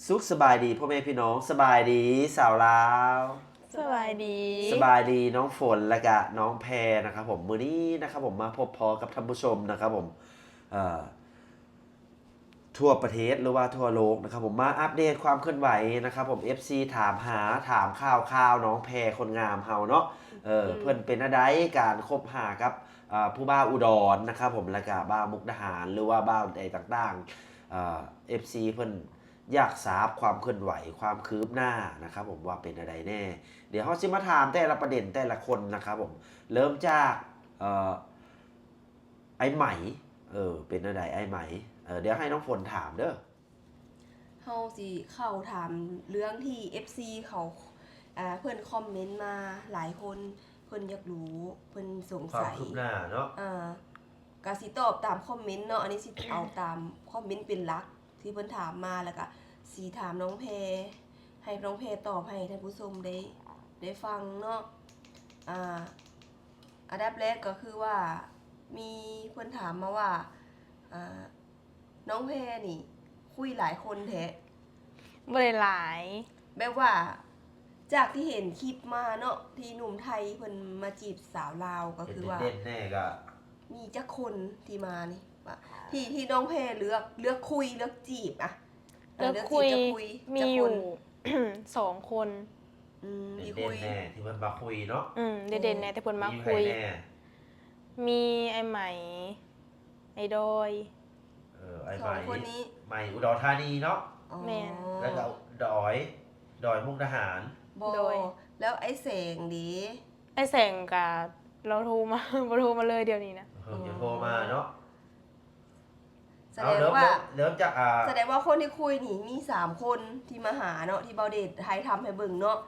ສຸກສະບາຍດີພໍ່ແມ່ພີ່ນ້ອງ ສະບາຍດີສາວລາວ ສະບາຍດີ ສະບາຍດີນ້ອງຝົນ ແລະກະນ້ອງແພນະຄັບຜົມ. ມື້ນີ້ນະຄັບຜົມ ມາພົບພໍ້ກັບທ່ານຜູ້ຊົມນະຄັບຜົມ ເອີ ທົ່ວປະເທດ ຫຼືວ່າທົ່ວໂລກນະຄັບຜົມ ມາອັບເດດຄວາມເຄື່ອນໄຫວນະຄັບຜົມ. ເອັຟຊີຖາມຫາ ຖາມຂ່າວໆ ນ້ອງແພຄົນງາມເຮົາເນາະ ເອີ ອືມ ເພິ່ນເປັນແນວໃດ ການຄົບຫາກັບ ອ່າ ຜູ້ບ່າວອຸດອນນະຄັບຜົມ ແລະກະບ່າວມຸກດາຫານ ຫຼືວ່າບ່າວໃດຕ່າງໆ ເອີ ເອັຟຊີເພິ່ນຢາກຊາບຄວາມເຄື່ອນໄຫວ ຄວາມຄືບໜ້ານະຄັບຜົມ ວ່າເປັນແນວໃດແດ່. ດຽວເຮົາຊິມາຖາມແຕ່ລະປະເດັນແຕ່ລະຄົນນະຄັບຜົມ ເລີ່ມຈາກ ເອີ ອ້າຍໄໝ ເອີ ເປັນແນວໃດອ້າຍໄໝ? ເອີ ດຽວໃຫ້ນ້ອງຝົນຖາມເດີ. ເຮົາຊິເຂົ້າຖາມເລື່ອງທີ່ເອັຟຊີເຂົາ ອ່າ ເພິ່ນຄອມເມັນມາຫຼາຍຄົນ ເພິ່ນຢາກຮູ້ ເພິ່ນສົງໄສ ຄວາມຄືບໜ້າເນາະ ອ່າ ກະຊິຕອບຕາມຄອມເມັນເນາະ. ອັນນີ້ຊິເອົາຕາມຄອມເມັນເປັນຫຼັກທີ່ເພິ່ນຖາມມາ ແລ້ວກະຊິຖາມນ້ອງແພ ໃຫ້ນ້ອງແພຕອບໃຫ້ທ່ານຜູ້ຊົມໄດ້ ໄດ້ຟັງເນາະ. ອ່າ ອັນດັບແລກກໍຄືວ່າ ມີເພິ່ນຖາມມາວ່າ ອ່າ ນ້ອງແພນີ້ຄຸຍຫຼາຍຄົນແທ້? ບໍ່ໄດ້ຫຼາຍ ແບບວ່າ ຈາກທີ່ເຫັນຄລິບມາເນາະ ທີ່ໜຸ່ມໄທເພິ່ນມາຈີບສາວລາວ ກໍຄືວ່າ ເຫັນເດັ່ນໆແນ່ກະ ມີຈັກຄົນທີ່ມານີ້ ວ່າ ທີ່ ທີ່ນ້ອງແພເລືອກ ເລືອກຄຸຍ ເລືອກຈີບ ອະ ເລືອກຄຸຍ ເລືອກຄຸຍ ມີຢູ່ ຈັກຄົນ? ສອງຄົນ. ອືມ ເດັ່ນໆແນ່ທີ່ເພິ່ນມາຄຸຍເນາະ. ອືມ ເດັ່ນໆແນ່ທີ່ເພິ່ນມາຄຸຍ ມີໃຜແນ່? ມີອ້າຍໄໝ ອ້າຍດອຍ ເອີ ອ້າຍໄໝ ສອງຄົນນີ້ ໄໝອຸດອນທານີເນາະ. ອໍ ແມ່ນ ແລ້ວກໍດອຍ ດອຍມຸກດາຫານ. ບໍ່ ໂດຍ ແລ້ວອ້າຍແສງເດ? ອ້າຍແສງກະລາວໂທມາ ບໍ່ໂທມາເລີຍດຽວນີ້ນະ. ເພິ່ນຈະໂທມາເນາະ. ສະແດງວ່າ ເອົາ ເລີ່ມ ເລີ່ມຈາກ ອ່າ ສະແດງວ່າຄົນທີ່ຄຸຍນີ້ມີສາມຄົນທີ່ມາຫາເນາະ ທີ່ບ່າວເດດຖ່າຍທຳໃຫ້ເບິ່ງເນາະ.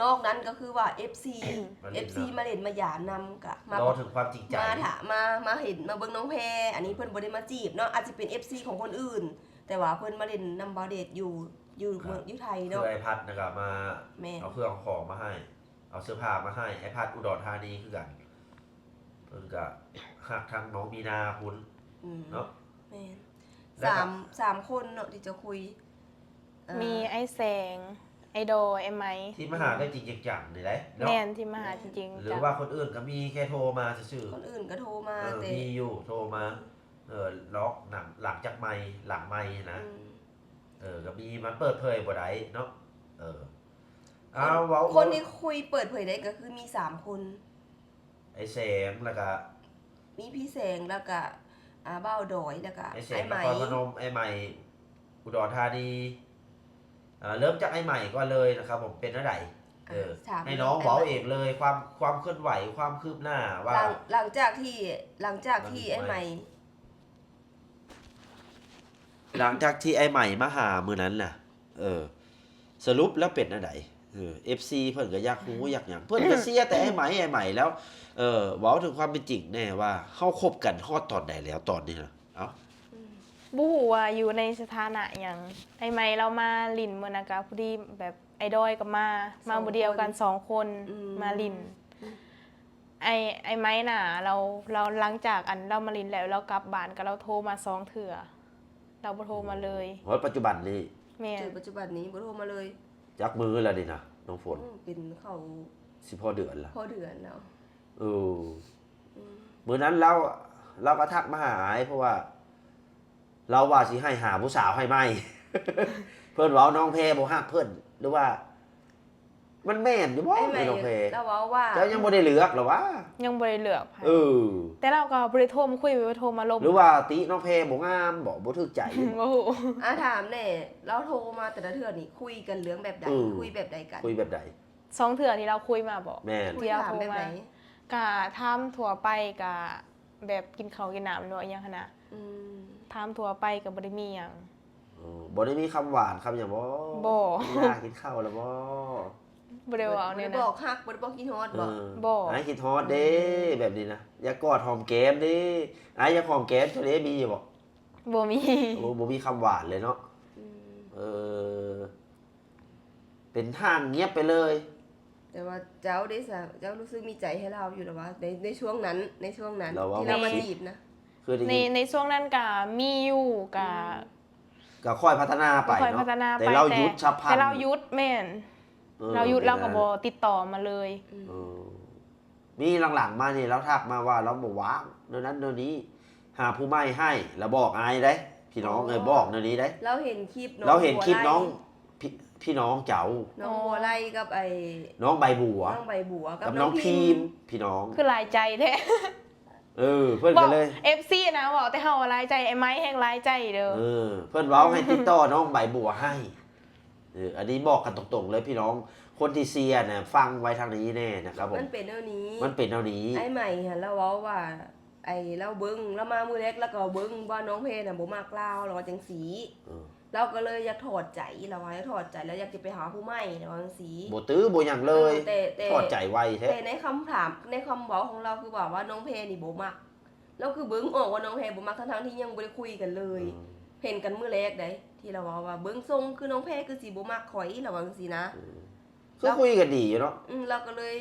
ນອກນັ້ນກໍຄືວ່າເອັຟຊີ ມາຫຼິ້ນນຳ ເອັຟຊີມາຫຼິ້ນມາຢາມນຳ ກະມາ ລໍເຖິງຄວາມຈິງໃຈ ມາຖາມ ມາ ມາເຫັນ ມາເບິ່ງນ້ອງແພ. ອັນນີ້ເພິ່ນບໍ່ໄດ້ມາຈີບເນາະ ອາດຈະເປັນເອັຟຊີຂອງຄົນອື່ນ ແຕ່ວ່າເພິ່ນມາຫຼິ້ນນຳບ່າວເດດຢູ່ ຢູ່ເມືອງ ຢູ່ໄທເນາະ. ຄືອ້າຍພັດນະກະມາ ແມ່ນ ເອົາເຄື່ອງເອົາຂອງມາໃຫ້ ເອົາເສື້ອຜ້າມາໃຫ້ ອ້າຍພັດອຸດອນທານີຄືກັນ. ເພິ່ນກະຮັກທັງນ້ອງມີນາພຸ້ນ ອືມ ເນາະ. ແມ່ນ ແລ້ວກະ ສາມ ສາມຄົນເນາະທີ່ຈະຄຸຍ ເອີ ມີອ້າຍແສງ ອ້າຍດອຍ ອ້າຍໄມ ທີ່ມາຫາໄດ້ຈິງໆຈັງໆນີ້ແຫຼະເນາະ. ແມ່ນ ທີ່ມາຫາຈິງໆ ຫຼືວ່າຄົນອື່ນກໍມີ ແຄ່ໂທມາຊື່ໆ. ຄົນອື່ນກໍໂທມາ ເອີ ແຕ່ ມີຢູ່ໂທມາ ເອີ ລອກຫຼັງ ຫຼັງຈາກໄມ ຫຼັງໄມນະ. ອືມ ເອີ ກໍມີ ມັນເປີດເຜີຍບໍ່ໄດ້ເນາະ. ເອີ ເອົາ ເວົ້າ ຄົນທີ່ຄຸຍເປີດເຜີຍໄດ້ກໍຄືມີສາມຄົນ. ອ້າຍແສງ ແລ້ວກະ ມີພີ່ແສງ ແລ້ວກະ ອ່າ ບ່າວດອຍ ແລ້ວກະອ້າຍໄໝ ນະຄອນພະນົມ ອ້າຍໄໝ ອຸດອນທານີ. ເອີ ເລີ່ມຈາກອ້າຍໄໝກ່ອນເລີຍນະຄັບຜົມ ເປັນແນວໃດ? ເອີ ໃຫ້ນ້ອງເວົ້າເອງເລີຍ ຄວາມ ຄວາມເຄື່ອນໄຫວ ຄວາມຄືບໜ້າວ່າ ຫຼັງ ຫຼັງຈາກທີ່ ຫຼັງຈາກທີ່ອ້າຍໄໝ ຫຼັງຈາກທີ່ອ້າຍໄໝມາຫາມື້ນັ້ນນະ ເອີ ສະຫຼຸບແລ້ວເປັນແນວໃດ? ເອີ ເອັຟຊີເພິ່ນກໍຢາກຮູ້ ຢາກຫຍັງ ເພິ່ນກໍເຊຍແຕ່ອ້າຍໄໝ ອ້າຍໄໝແລ້ວ. ເອີ ເວົ້າເຖິງຄວາມເປັນຈິງແນ່ວ່າ ເຮົາຄົບກັນຮອດຕອນໃດແລ້ວຕອນນີ້ນະ? ເອົ້າ ອືມ ບໍ່ຮູ້ວ່າຢູ່ໃນສະຖານະຫຍັງ. ອ້າຍໄໝລາວມາຫຼິ້ນມື້ນັ້ນກະພໍດີແບບອ້າຍດອຍກໍມາ ມາຜູ້ດຽວກັນສອງຄົນ ອືມ ມາຫຼິ້ນ. ອືມ ອ້າຍ ອ້າຍໄມ້ນະ ລາວ ລາວ ຫຼັງຈາກອັນລາວມາຫຼິ້ນແລ້ວ ລາວກັບບ້ານກໍລາວໂທມາສອງເທື່ອ ລາວບໍ່ໂທມາເລີຍ. ໂອ້ ຮອດປັດຈຸບັນນີ້? ແມ່ນ ຈົນປັດຈຸບັນນີ້ບໍ່ໂທມາເລີຍ. ຈັກມື້ແລ້ວນີ້ນະນ້ອງຝົນ? ໂອ້ ເປັນເຂົ້າ ຊິພໍເດືອນລະ ພໍເດືອນແລ້ວ. ເອີ ອືມ ມື້ນັ້ນລາວ ລາວກໍທັກມາຫາອ້າຍ ເພາະວ່າ ລາວວ່າຊິໃຫ້ຫາຜູ້ສາວໃຫ້ໃໝ່ ເພິ່ນເວົ້ານ້ອງແພບໍ່ຮັກເພິ່ນ ຫຼືວ່າ ມັນແມ່ນຢູ່ບໍ່? ອ້າຍໄມ້ ນ້ອງແພ ລາວເວົ້າວ່າ ເຈົ້າຍັງບໍ່ໄດ້ເລືອກລະຫວາ? ຍັງບໍ່ໄດ້ເລືອກໃຜ. ເອີ ແຕ່ລາວກໍບໍ່ໄດ້ໂທມາຄຸຍ ບໍ່ໄດ້ໂທມາລົມ. ຫຼືວ່າຕິນ້ອງແພບໍ່ງາມບໍ? ບໍ່ຖືກໃຈບໍ? ບໍ່ຮູ້. ອາ ຖາມແດ່ ລາວໂທມາແຕ່ລະເທື່ອນີ້ ຄຸຍກັນເລື່ອງແບບໃດ? ເອີ ຄຸຍແບບໃດກັນ? ຄຸຍແບບໃດ? ສອງເທື່ອທີ່ລາວຄຸຍມາບໍ? ແມ່ນ. ທີ່ລາວໂທມາ ກະຖາມທົ່ວໄປ ກະແບບກິນເຂົ້າກິນນ້ຳເນາະ ອີ່ຫຍັງຫັ້ນນະ. ອືມ ຖາມທົ່ວໄປກໍບໍ່ໄດ້ມີຫຍັງ. ເອີ ບໍ່ໄດ້ມີຄຳຫວານຄຳຫຍັງບໍ? ບໍ່. ກິນເຂົ້າແລ້ວບໍ? ບໍ່ໄດ້ເວົ້າແນວນັ້ນ. ບໍ່ໄດ້ບອກຮັກ ບໍ່ໄດ້ບອກຄິດຮອດບໍ? ເອີ ບໍ່. ອ້າຍຄິດຮອດເດ້ ອືມ ແບບນີ້ນະ ຢາກກອດຫອມແກ້ມເດ້ ອ້າຍຢາກຫອມແກ້ມເຈົ້າເດ້ ມີຢູ່ບໍ? ບໍ່ມີ. ໂອ້ ບໍ່ມີຄຳຫວານເລີຍເນາະ. ອືມ ເອີ ເປັນຫ້າງງຽບໄປເລີຍ. ແຕ່ວ່າເຈົ້າເດ້ຊະ ເຈົ້າຮູ້ສຶກມີໃຈໃຫ້ລາວຢູ່ລະຫວາ? ໃນ ໃນຊ່ວງນັ້ນ ໃນຊ່ວງນັ້ນທີ່ລາວມາຈີບນະ ໃນ ໃນຊ່ວງນັ້ນກະມີຢູ່ ກະ ອືມ ກໍຄ່ອຍພັດທະນາໄປເນາະ ຄ່ອຍໆພັດທະນາໄປ ແຕ່ລາວຢຸດ ແຕ່ ສັບພັນ ແຕ່ລາວຢຸດ ແມ່ນ ເອີ ລາວຢຸດ ເປັນແນວນັ້ນ ລາວກໍບໍ່ຕິດຕໍ່ມາເລີຍ ອືມ ເອີ ມີຫຼັງໆມານີ້ລາວທັກມາວ່າລາວບໍ່ວ່າງ ແນວນັ້ນແນວນີ້ ຫາຜູ້ໃໝ່ໃຫ້ ລາວບອກອ້າຍເດ້ ພີ່ນ້ອງເອີຍ ອໍ ບອກແນວນີ້ເດ້ ລາວເຫັນຄລິບນ້ອງ ລາວເຫັນຄລິບນ້ອງ ພີ່ ພີ່ນ້ອງເຈົ້າ ນ້ອງບົວໄລກັບໄອ້ ນ້ອງໃບບົວ ນ້ອງໃບບົວ ກັບ ກັບນ້ອງ ນ້ອງພິມ ພິມ ພີ່ນ້ອງ ຄືຫຼາຍໃຈແທ້ ເອີ ເພິ່ນກໍເລີຍ ເອັຟຊີນະ ເວົ້າແຕ່ເຮົາຫຼາຍໃຈ ໄອ້ໄມ້ແຮ່ງຫຼາຍໃຈເດີ ເອີ ເພິ່ນເວົ້າໃຫ້ຕິດຕໍ່ນ້ອງໃບບົວໃຫ້ ເອີ ອັນນີ້ບອກກັນຕົງໆເລີຍພີ່ນ້ອງ ຄົນທີ່ເຊຍນະ ຟັງໄວ້ທາງນີ້ແນ່ນະຄັບຜົມ ມັນເປັນແນວນີ້ ມັນເປັນແນວນີ້ ອ້າຍໃໝ່ຫັ້ນລາວເວົ້າວ່າ ໄອ້ລາວເບິ່ງ ລາວມາມື້ແລກລາວກໍເບິ່ງວ່ານ້ອງແພນະບໍ່ມັກລາວ ລາວວ່າຈັ່ງຊີ້ ເອີ ລາວກໍເລີຍຢາກຖອດໃຈ ລາວວ່າຢາກຖອດໃຈ ລາວຢາກຈະໄປຫາຜູ້ໃໝ່ ລາວວ່າຈັ່ງຊີ້ ບໍ່ຕື້ບໍ່ຫຍັງເລີຍ ເອີ ແຕ່ ແຕ່ ຖອດໃຈໄວແທ້ ແຕ່ໃນຄຳຖາມ ໃນຄຳເວົ້າຂອງລາວຄືວ່າ ວ່ານ້ອງແພນີ້ບໍ່ມັກ ລາວຄືເບິ່ງອອກວ່ານ້ອງແພບໍ່ມັກ ທັງໆທີ່ຍັງບໍ່ໄດ້ຄຸຍກັນເລີຍ ເອີ ເຫັນກັນມື້ແລກໃດ໋ ທີ່ລາວເວົ້າວ່າ ເບິ່ງຊົງຄືນ້ອງແພຄືຊິບໍ່ມັກຂ້ອຍ ລາວວ່າຈັ່ງຊີ້ນະ ເອີ ຄືຄຸຍກັນດີຢູ່ເນາະ ອືມ ລາວກໍເລີຍ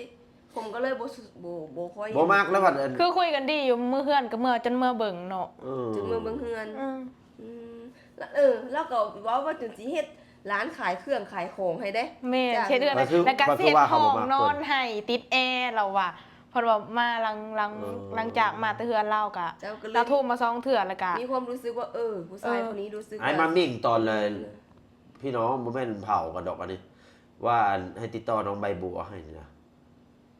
ຜົມກໍເລີຍບໍ່ ບໍ່ ບໍ່ຄ່ອຍ ບໍ່ມັກແລ້ວບັດ ອັນ ຄືຄຸຍກັນດີຢູ່ ມື້ເຮືອນກໍເມືອ ຈົນເມືອເບິ່ງເນາະ ເອີ ຈົນເມືອເບິ່ງເຮືອນ ອືມ ອືມ ລະ ເອີ ລາວກໍເວົ້າວ່າຈົນຊິເຮັດຮ້ານຂາຍເຄື່ອງຂາຍຂອງໃຫ້ເດ້ ແມ່ນ ຈາກ ເຮັດເຮືອນ ແລ້ວກໍເຮັດຫ້ອງນອນໃຫ້ ຕິດແອ ລາວວ່າ ເພິ່ນວ່າມາຫຼັງ ຫຼັງ ເອີ ຫຼັງຈາກມາແຕ່ເຮືອນລາວກະ ລາວໂທມາສອງເທື່ອ ແລ້ວກະມີຄວາມຮູ້ສຶກວ່າ ເອີ ຜູ້ຊາຍ ເອີ ຄົນນີ້ຮູ້ສຶກ ອ້າຍມາມິ່ງຕອນ ເອີ ພີ່ນ້ອງ ບໍ່ແມ່ນເຜົາກັນດອກອັນນີ້ ວ່າໃຫ້ຕິດຕໍ່ນ້ອງໃບບົວໃຫ້ນີ້ນະ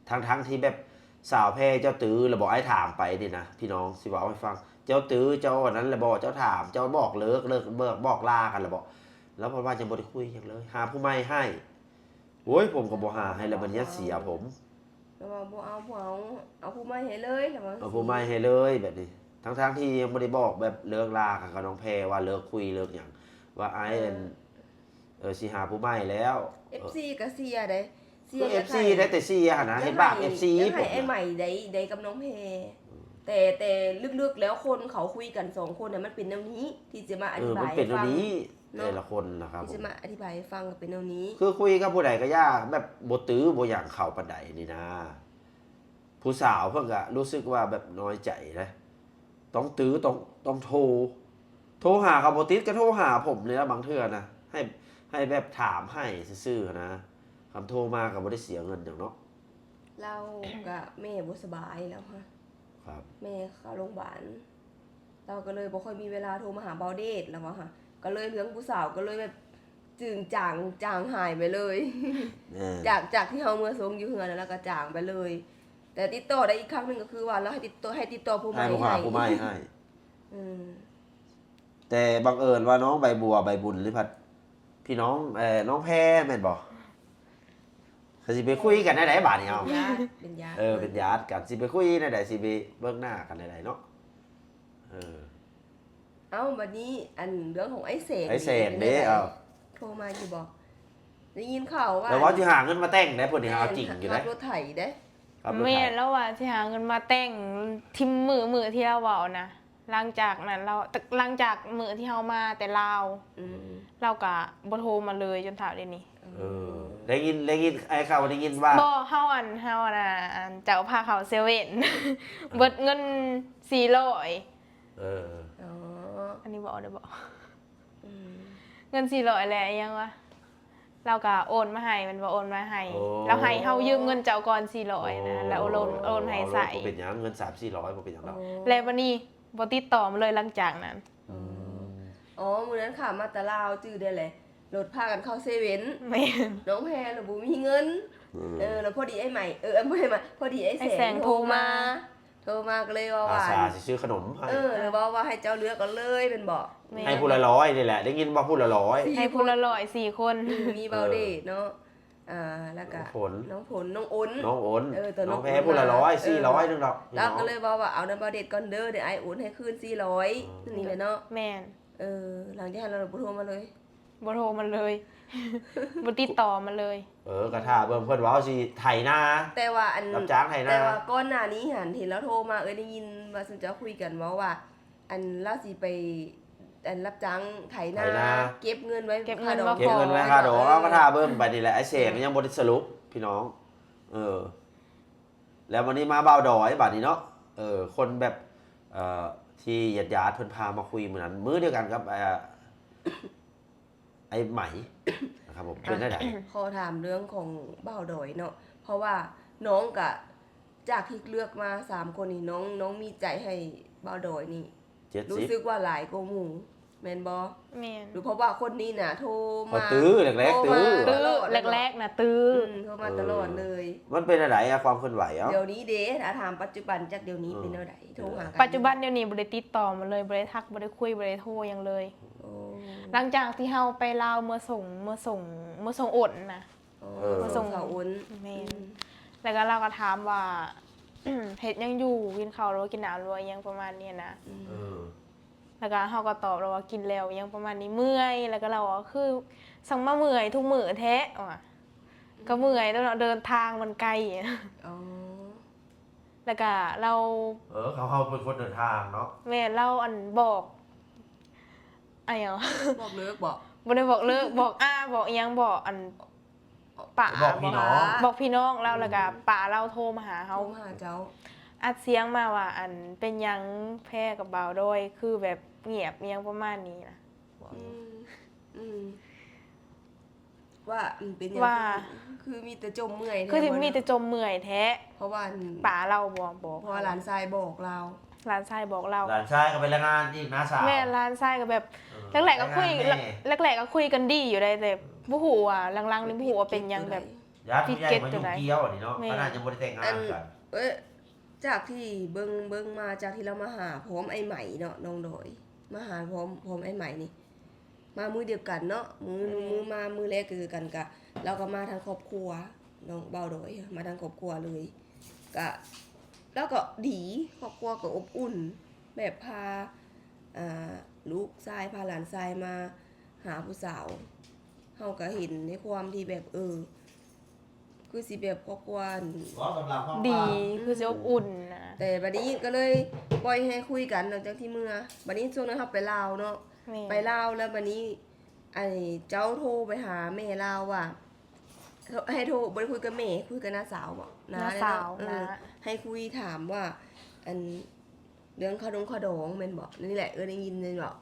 ທັງໆທີ່ແບບ ສາວແພເຈົ້າຕື້ລະບໍ່ ອ້າຍຖາມໄປນີ້ນະ ພີ່ນ້ອງ ຊິເວົ້າໃຫ້ຟັງ ເຈົ້າຕື້ ເຈົ້າອັນນັ້ນລະບໍ່ ເຈົ້າຖາມ ເຈົ້າບອກເລີກ ເລີກ ບອກ ບອກລາກັນລະບໍ່ ລາວເພິ່ນວ່າຍັງບໍ່ໄດ້ຄຸຍຫຍັງເລີຍ ຫາຜູ້ໃໝ່ໃຫ້ ໂອ້ຍ ຜົມກໍບໍ່ຫາໃຫ້ລະ ບັດນີ້ເສຍຜົມ ລາວວ່າບໍ່ເອົາ ບໍ່ເອົາ ເອົາຜູ້ໃໝ່ໃຫ້ເລີຍ ລາວວ່າ ເອົາຜູ້ໃໝ່ໃຫ້ເລີຍແບບນີ້ ທັງໆທີ່ຍັງບໍ່ໄດ້ບອກແບບເລີກລາກັນກັບນ້ອງແພ ວ່າເລີກຄຸຍເລີກຫຍັງ ວ່າອ້າຍ ເອີ ອັນ ເອີ ຊິຫາຜູ້ໃໝ່ແລ້ວ ເອັຟຊີກໍເຊຍເດ້ ເຊຍ ເອັຟຊີ ຢາກໃຫ້ ໄດ້ແຕ່ເຊຍຫັ້ນນະ ຢາກໃຫ້ ເຮັດບາບເອັຟຊີ ຢາກໃຫ້ ຜົມ ອ້າຍໃໝ່ໄດ້ ໄດ້ກັບນ້ອງແພ ອືມ ແຕ່ ແຕ່ເລິກໆແລ້ວຄົນເຂົາຄຸຍກັນສອງຄົນນະ ມັນເປັນແນວນີ້ ທີ່ຈະມາອະທິບາຍໃຫ້ຟັງ ເອີ ມັນເປັນແນວນີ້ ເນາະ ແຕ່ລະຄົນນະຄັບ ທີ່ຈະມາອະທິບາຍໃຫ້ຟັງກໍເປັນແນວນີ້ ຄືຄຸຍກັບຜູ້ໃດກໍຢ່າແບບບໍ່ຕື້ບໍ່ຫຍັງເຂົາປານໃດນີ້ນະ ຜູ້ສາວເພິ່ນກະຮູ້ສຶກວ່າແບບນ້ອຍໃຈເດ້ ຕ້ອງຕື້ ຕ້ອງ ຕ້ອງໂທ ໂທຫາເຂົາບໍ່ຕິດກໍໂທຫາຜົມນີ້ລະ ບາງເທື່ອນະ ໃຫ້ ໃຫ້ແບບຖາມໃຫ້ຊື່ໆນະ ຄັນໂທມາກໍບໍ່ໄດ້ເສຍເງິນຫຍັງເນາະ ລາວກະແມ່ບໍ່ສະບາຍແລ້ວຫະ ຄັບ ແມ່ເຂົ້າໂຮງບານ ລາວກໍເລີຍບໍ່ຄ່ອຍມີເວລາໂທມາຫາບ່າວເດດ ລາວວ່າຫະ ກໍເລີຍເລື່ອງຜູ້ສາວກໍເລີຍແບບ ຈືງຈາງ ຈາງຫາຍໄປເລີຍ ເອີ ຈາກ ຈາກທີ່ເຮົາເມືອຊົງຢູ່ເຮືອນ ແລ້ວກໍຈາງໄປເລີຍ ແຕ່ຕິດຕໍ່ໄດ້ອີກຄັ້ງໜຶ່ງກໍຄືວ່າ ລາວໃຫ້ຕິດຕໍ່ ໃຫ້ຕິດຕໍ່ຜູ້ໃໝ່ໃຫ້ ໃຫ້ຜູ້ໃໝ່ໃຫ້ ອືມ ແຕ່ບັງເອີນວ່ານ້ອງໃບບົວ ໃບບຸນນີ້ພັດ ພີ່ນ້ອງ ເອີ ນ້ອງແພແມ່ນບໍ່? ກໍຊິໄປຄຸຍກັນແນວໃດບາດນີ້ເອົາ ເປັນຍາດ ເປັນຍາດ ເອີ ເປັນຍາດກັນ ຊິໄປຄຸຍແນວໃດ ຊິໄປເບິ່ງໜ້າກັນແນວໃດເນາະ ເອີ ເອົ້າ ບັດນີ້ ອັນ ເລື່ອງຂອງອ້າຍແສນ ອ້າຍແສນເດ້ ເປັນຈັ່ງໃດ ເອົ້າ ໂທມາຢູ່ບໍ່? ໄດ້ຍິນຂ່າວວ່າ ແລ້ວວ່າຊິຫາເງິນມາແຕ່ງໄດ໋ ຜູ້ນີ້ເອົາຈິງຢູ່ໄດ໋ ຂັບລົດໄຖເດ້ ຂັບລົດໄຖ ແມ່ນ ລາວວ່າຊິຫາເງິນມາແຕ່ງ ທີມມື້ ມື້ທີ່ລາວເວົ້ານະ ຫຼັງຈາກນັ້ນລາວ ຫຼັງຈາກມື້ທີ່ເຮົາມາແຕ່ລາວ ອືມ ລາວກະບໍ່ໂທມາເລີຍຈົນເທົ່າດຽວນີ້ ເອີ ໄດ້ຍິນ ໄດ້ຍິນ ອ້າຍຂ່າວໄດ້ຍິນວ່າ ບໍ່ ເຮົາ ອັນ ເຮົາ ອັນ ອັນ ເຈົ້າພາເຂົ້າເຊເວັ່ນ ເອີ ເບິດເງິນສີ່ຮ້ອຍ ເອີ ອໍ ອັນນີ້ເວົ້າໄດ້ບໍ່? ອືມ ເງິນສີ່ຮ້ອຍແຫຼະ ອີຫຍັງວະ ລາວກະໂອນມາໃຫ້ ແມ່ນບໍ່ ໂອນມາໃຫ້ ໂອ້ ລາວໃຫ້ເຮົາຢືມເງິນເຈົ້າກ່ອນສີ່ຮ້ອຍນະ ໂອ້ ແລ້ວໂອນ ໂອນໃຫ້ໃຊ້ ບໍ່ເປັນຫຍັງ ເງິນສາມສີ່ຮ້ອຍບໍ່ເປັນຫຍັງດອກ ອໍ ແລ້ວບັດນີ້ບໍ່ຕິດຕໍ່ມາເລີຍຫຼັງຈາກນັ້ນ ອືມ ອໍ ມື້ນັ້ນຂ້າມາແຕ່ລາວຈື່ໄດ້ແຫຼະ ລົດພາກັນເຂົ້າເຊເວັ່ນ ແມ່ນ ນ້ອງແພລະບໍ່ມີເງິນ ອືມ ເອີ ລະພໍດີອ້າຍໃໝ່ ເອີ ບໍ່ແມ່ນ ພໍດີອ້າຍແສງ ອ້າຍແສງໂທມາ ໂທມາ ໂທມາກໍເລີຍເວົ້າວ່າ ອາສາຊິຊື້ຂະໜົມໃຫ້ ເອີ ເວົ້າວ່າໃຫ້ເຈົ້າເລືອກເອົາເລີຍແມ່ນບໍ່? ແມ່ນ ໃຫ້ຜູ້ລະຮ້ອຍນີ້ແຫຼະ ໄດ້ຍິນວ່າຜູ້ລະຮ້ອຍ ໃຫ້ຜູ້ລະຮ້ອຍສີ່ຄົນ ອືມ ມີບ່າວເດດເນາະ ເອີ ອ່າ ແລ້ວກະນ້ອງຝົນ ນ້ອງຝົນ ນ້ອງໂອນ ນ້ອງໂອນ ເອີ ຕອນນ້ອງແພຜູ້ລະຮ້ອຍ ເອີ ສີ່ຮ້ອຍໜຶ່ງດອກ ລາວກໍເລີຍເວົ້າວ່າ ເອົານຳບ່າວເດດກ່ອນເດີ ດຽວອ້າຍໂອນໃຫ້ຄືນສີ່ຮ້ອຍ ເອີ ນີ້ແຫຼະເນາະ ແມ່ນ ເອີ ຫຼັງຈາກນັ້ນລາວບໍ່ໂທມາເລີຍ ບໍ່ໂທມາເລີຍ ບໍ່ຕິດຕໍ່ມາເລີຍ ເອີ ກໍຖ້າເບິ່ງເພິ່ນເວົ້າຊິໄຖນາ ແຕ່ວ່າອັນ ຮັບຈ້າງໄຖນາ ແຕ່ວ່າກ່ອນໜ້ານີ້ຫັ້ນ ເຫັນລາວໂທມາ ເອີຍ ໄດ້ຍິນວ່າຊຸມເຈົ້າຄຸຍກັນເວົ້າວ່າ ອັນລາວຊິໄປ ອັນ ຮັບຈ້າງໄຖນາ ໄຖນາ ເກັບເງິນໄວ້ ເກັບເງິນ ຄ່າດອງ ມາຂອ ເກັບເງິນໄວ້ຄ່າດອງ ເອີ ເອົາ ກໍຖ້າເບິ່ງໄປນີ້ແຫຼະ ອ້າຍແສງກໍຍັງບໍ່ໄດ້ສະຫຼຸບ ພີ່ນ້ອງ ເອີ ແລ້ວບັດນີ້ມາບ່າວດອຍ ບັດນີ້ເນາະ ເອີ ຄົນແບບ ເອີ ທີ່ຍາດໆເພິ່ນພາມາຄຸຍມື້ນັ້ນ ມື້ດຽວກັນກັບ ເອີ ອ້າຍໄໝ ນະຄັບຜົມ ເປັນແນວໃດ? ຂໍຖາມເລື່ອງຂອງບ່າວດອຍເນາະ ເພາະວ່ານ້ອງກະ ຈາກທີ່ເລືອກມາສາມຄົນນີ້ ນ້ອງ ນ້ອງມີໃຈໃຫ້ບ່າວດອຍນີ້ ເຈັດສິບ ຮູ້ສຶກວ່າຫຼາຍກວ່າໝູ່ ແມ່ນບໍ່? ແມ່ນ ຫຼືເພາະວ່າຄົນນີ້ນະໂທມາ ອໍ ຕື້ ແລກໆ ໂທມາ ຕື້ ຕະຫຼອດ ແລກໆນະ ຕື້ ອືມ ໂທມາຕະຫຼອດເລີຍ ເອີ ມັນເປັນແນວໃດອະ ຄວາມເຄື່ອນໄຫວເອົາ ດຽວນີ້ເດ ອາ ຖາມປັດຈຸບັນ ຈັກດຽວນີ້ ເອີ ເປັນແນວໃດ ໂທຫາກັນ ປັດຈຸບັນດຽວນີ້ບໍ່ໄດ້ຕິດຕໍ່ມາເລີຍ ບໍ່ໄດ້ທັກ ບໍ່ໄດ້ຄຸຍ ບໍ່ໄດ້ໂທຫຍັງເລີຍ ໂອ້ ຫຼັງຈາກທີ່ເຮົາໄປລາວເມືອສົ່ງ ເມືອສົ່ງ ເມືອສົ່ງໂອນນະ ອໍ ເອີ ມາສົ່ງສາວອຸ່ນ ແມ່ນ ອືມ ແລ້ວກໍລາວກໍຖາມວ່າ ເຮັດຫຍັງຢູ່ ກິນເຂົ້າຫຼືວ່າກິນນ້ຳຫຼືວ່າຫຍັງປະມານນີ້ນະ ອືມ ເອີ ແລ້ວກໍເຮົາກໍຕອບລາວວ່າກິນແລ້ວຫຍັງປະມານນີ້ ເມື່ອຍ ແລ້ວກໍລາວວ່າຄື ຊ່າງມາເມື່ອຍທຸກມື້ແທ້ວ່າ ອືມ ກໍເມື່ອຍແລ້ວເນາະ ເດີນທາງມັນໄກ ອໍ ແລ້ວກະລາວ ເອີ ເຂົາ ເຮົາເປັນຄົນເດີນທາງເນາະ ແມ່ນ ລາວ ອັນ ບອກ ອາຫຍັງ ບອກເລີກບໍ? ບໍ່ໄດ້ບອກເລີກ ບອກອາ ບອກອີ່ຫຍັງບໍ ອັນ ປະ ບອກພີ່ນ້ອງ ບອກພີ່ນ້ອງລາວ ອືມ ແລ້ວກະປະລາວໂທມາຫາເຮົາ ໂທມາຫາເຈົ້າ ອັດສຽງມາວ່າ ອັນ ເປັນຫຍັງແພກັບບ່າວດອຍ ຄືແບບງຽບ ອີ່ຫຍັງປະມານນີ້ນະ ອືມ ອືມ ວ່າ ອືມ ເປັນຫຍັງ ວ່າ ຄື ຄືມີແຕ່ຈົ່ມເມື່ອຍແທ້ ຄືຊິມີແຕ່ຈົ່ມເມື່ອຍແທ້ ເພາະວ່າ ອັນ ປະລາວບໍ ບອກ ເພາະວ່າຫຼານຊາຍບອກລາວ ຫຼານຊາຍບອກລາວ ຫຼານຊາຍກໍໄປລາຍງານອີກນ້າສາວ ແມ່ນ ຫຼານຊາຍກໍແບບ ອືມ ແລກໆກໍຄຸຍ ລາຍງານແມ່ ແລກໆກໍຄຸຍກັນດີຢູ່ໃດ ແຕ່ບໍ່ຮູ້ວ່າຫຼັງໆນີ້ບໍ່ຮູ້ວ່າເປັນຫຍັງແບບ ຢ້ານຜູ້ໃຫຍ່ມາຫຍຸ້ງກ່ຽວອັນນີ້ເນາະ ແມ່ນ ຂະໜາດຍັງບໍ່ໄດ້ແຕ່ງງານກັນ ເອີ ຈາກທີ່ເບິ່ງ ເບິ່ງມາ ຈາກທີ່ລາວມາຫາພ້ອມອ້າຍໄໝເນາະ ນ້ອງດອຍ ມາຫາພ້ອມ ພ້ອມອ້າຍໄໝນີ້ ມາມື້ດຽວກັນເນາະ ມື້ ອືມ ມື້ມາມື້ແລກຄືກັນ ກະລາວກໍມາທັງຄອບຄົວ ນ້ອງບ່າວດອຍ ມາທັງຄອບຄົວເລີຍ ກະລາວກໍດີ ຄອບຄົວກໍອົບອຸ່ນ ແບບພາ ອ່າ ລູກຊາຍ ພາຫຼານຊາຍມາຫາຜູ້ສາວ ເຮົາກໍເຫັນໃນຄວາມທີ່ແບບ ເອີ ຄືຊິແບບຄອບຄົວ ເວົ້າສຳລັບຄວາມ ດີ ອືມ ຄືຊິອົບອຸ່ນນະ ແຕ່ບັດນີ້ກໍເລີຍປ່ອຍໃຫ້ຄຸຍກັນ ຫຼັງຈາກທີ່ເມືອ ບັດນີ້ຊ່ວງນັ້ນເຮົາໄປລາວເນາະ ແມ່ນ ໄປລາວແລ້ວບັດນີ້ ໄອ້ເຈົ້າໂທໄປຫາແມ່ລາວວ່າ ໃຫ້ໂທ ບໍ່ໄດ້ຄຸຍກັບແມ່ ຄຸຍກັບນ້າສາວບໍ ນ້າ ນ້າສາວ ເອີ ນ້າ ໃຫ້ຄຸຍຖາມວ່າ ອັນ ເລື່ອງຄ່າດົງຄ່າດອງແມ່ນບໍ່? ນີ້ແຫຼະ ເອີ ໄດ້ຍິນແມ່ນບໍ່?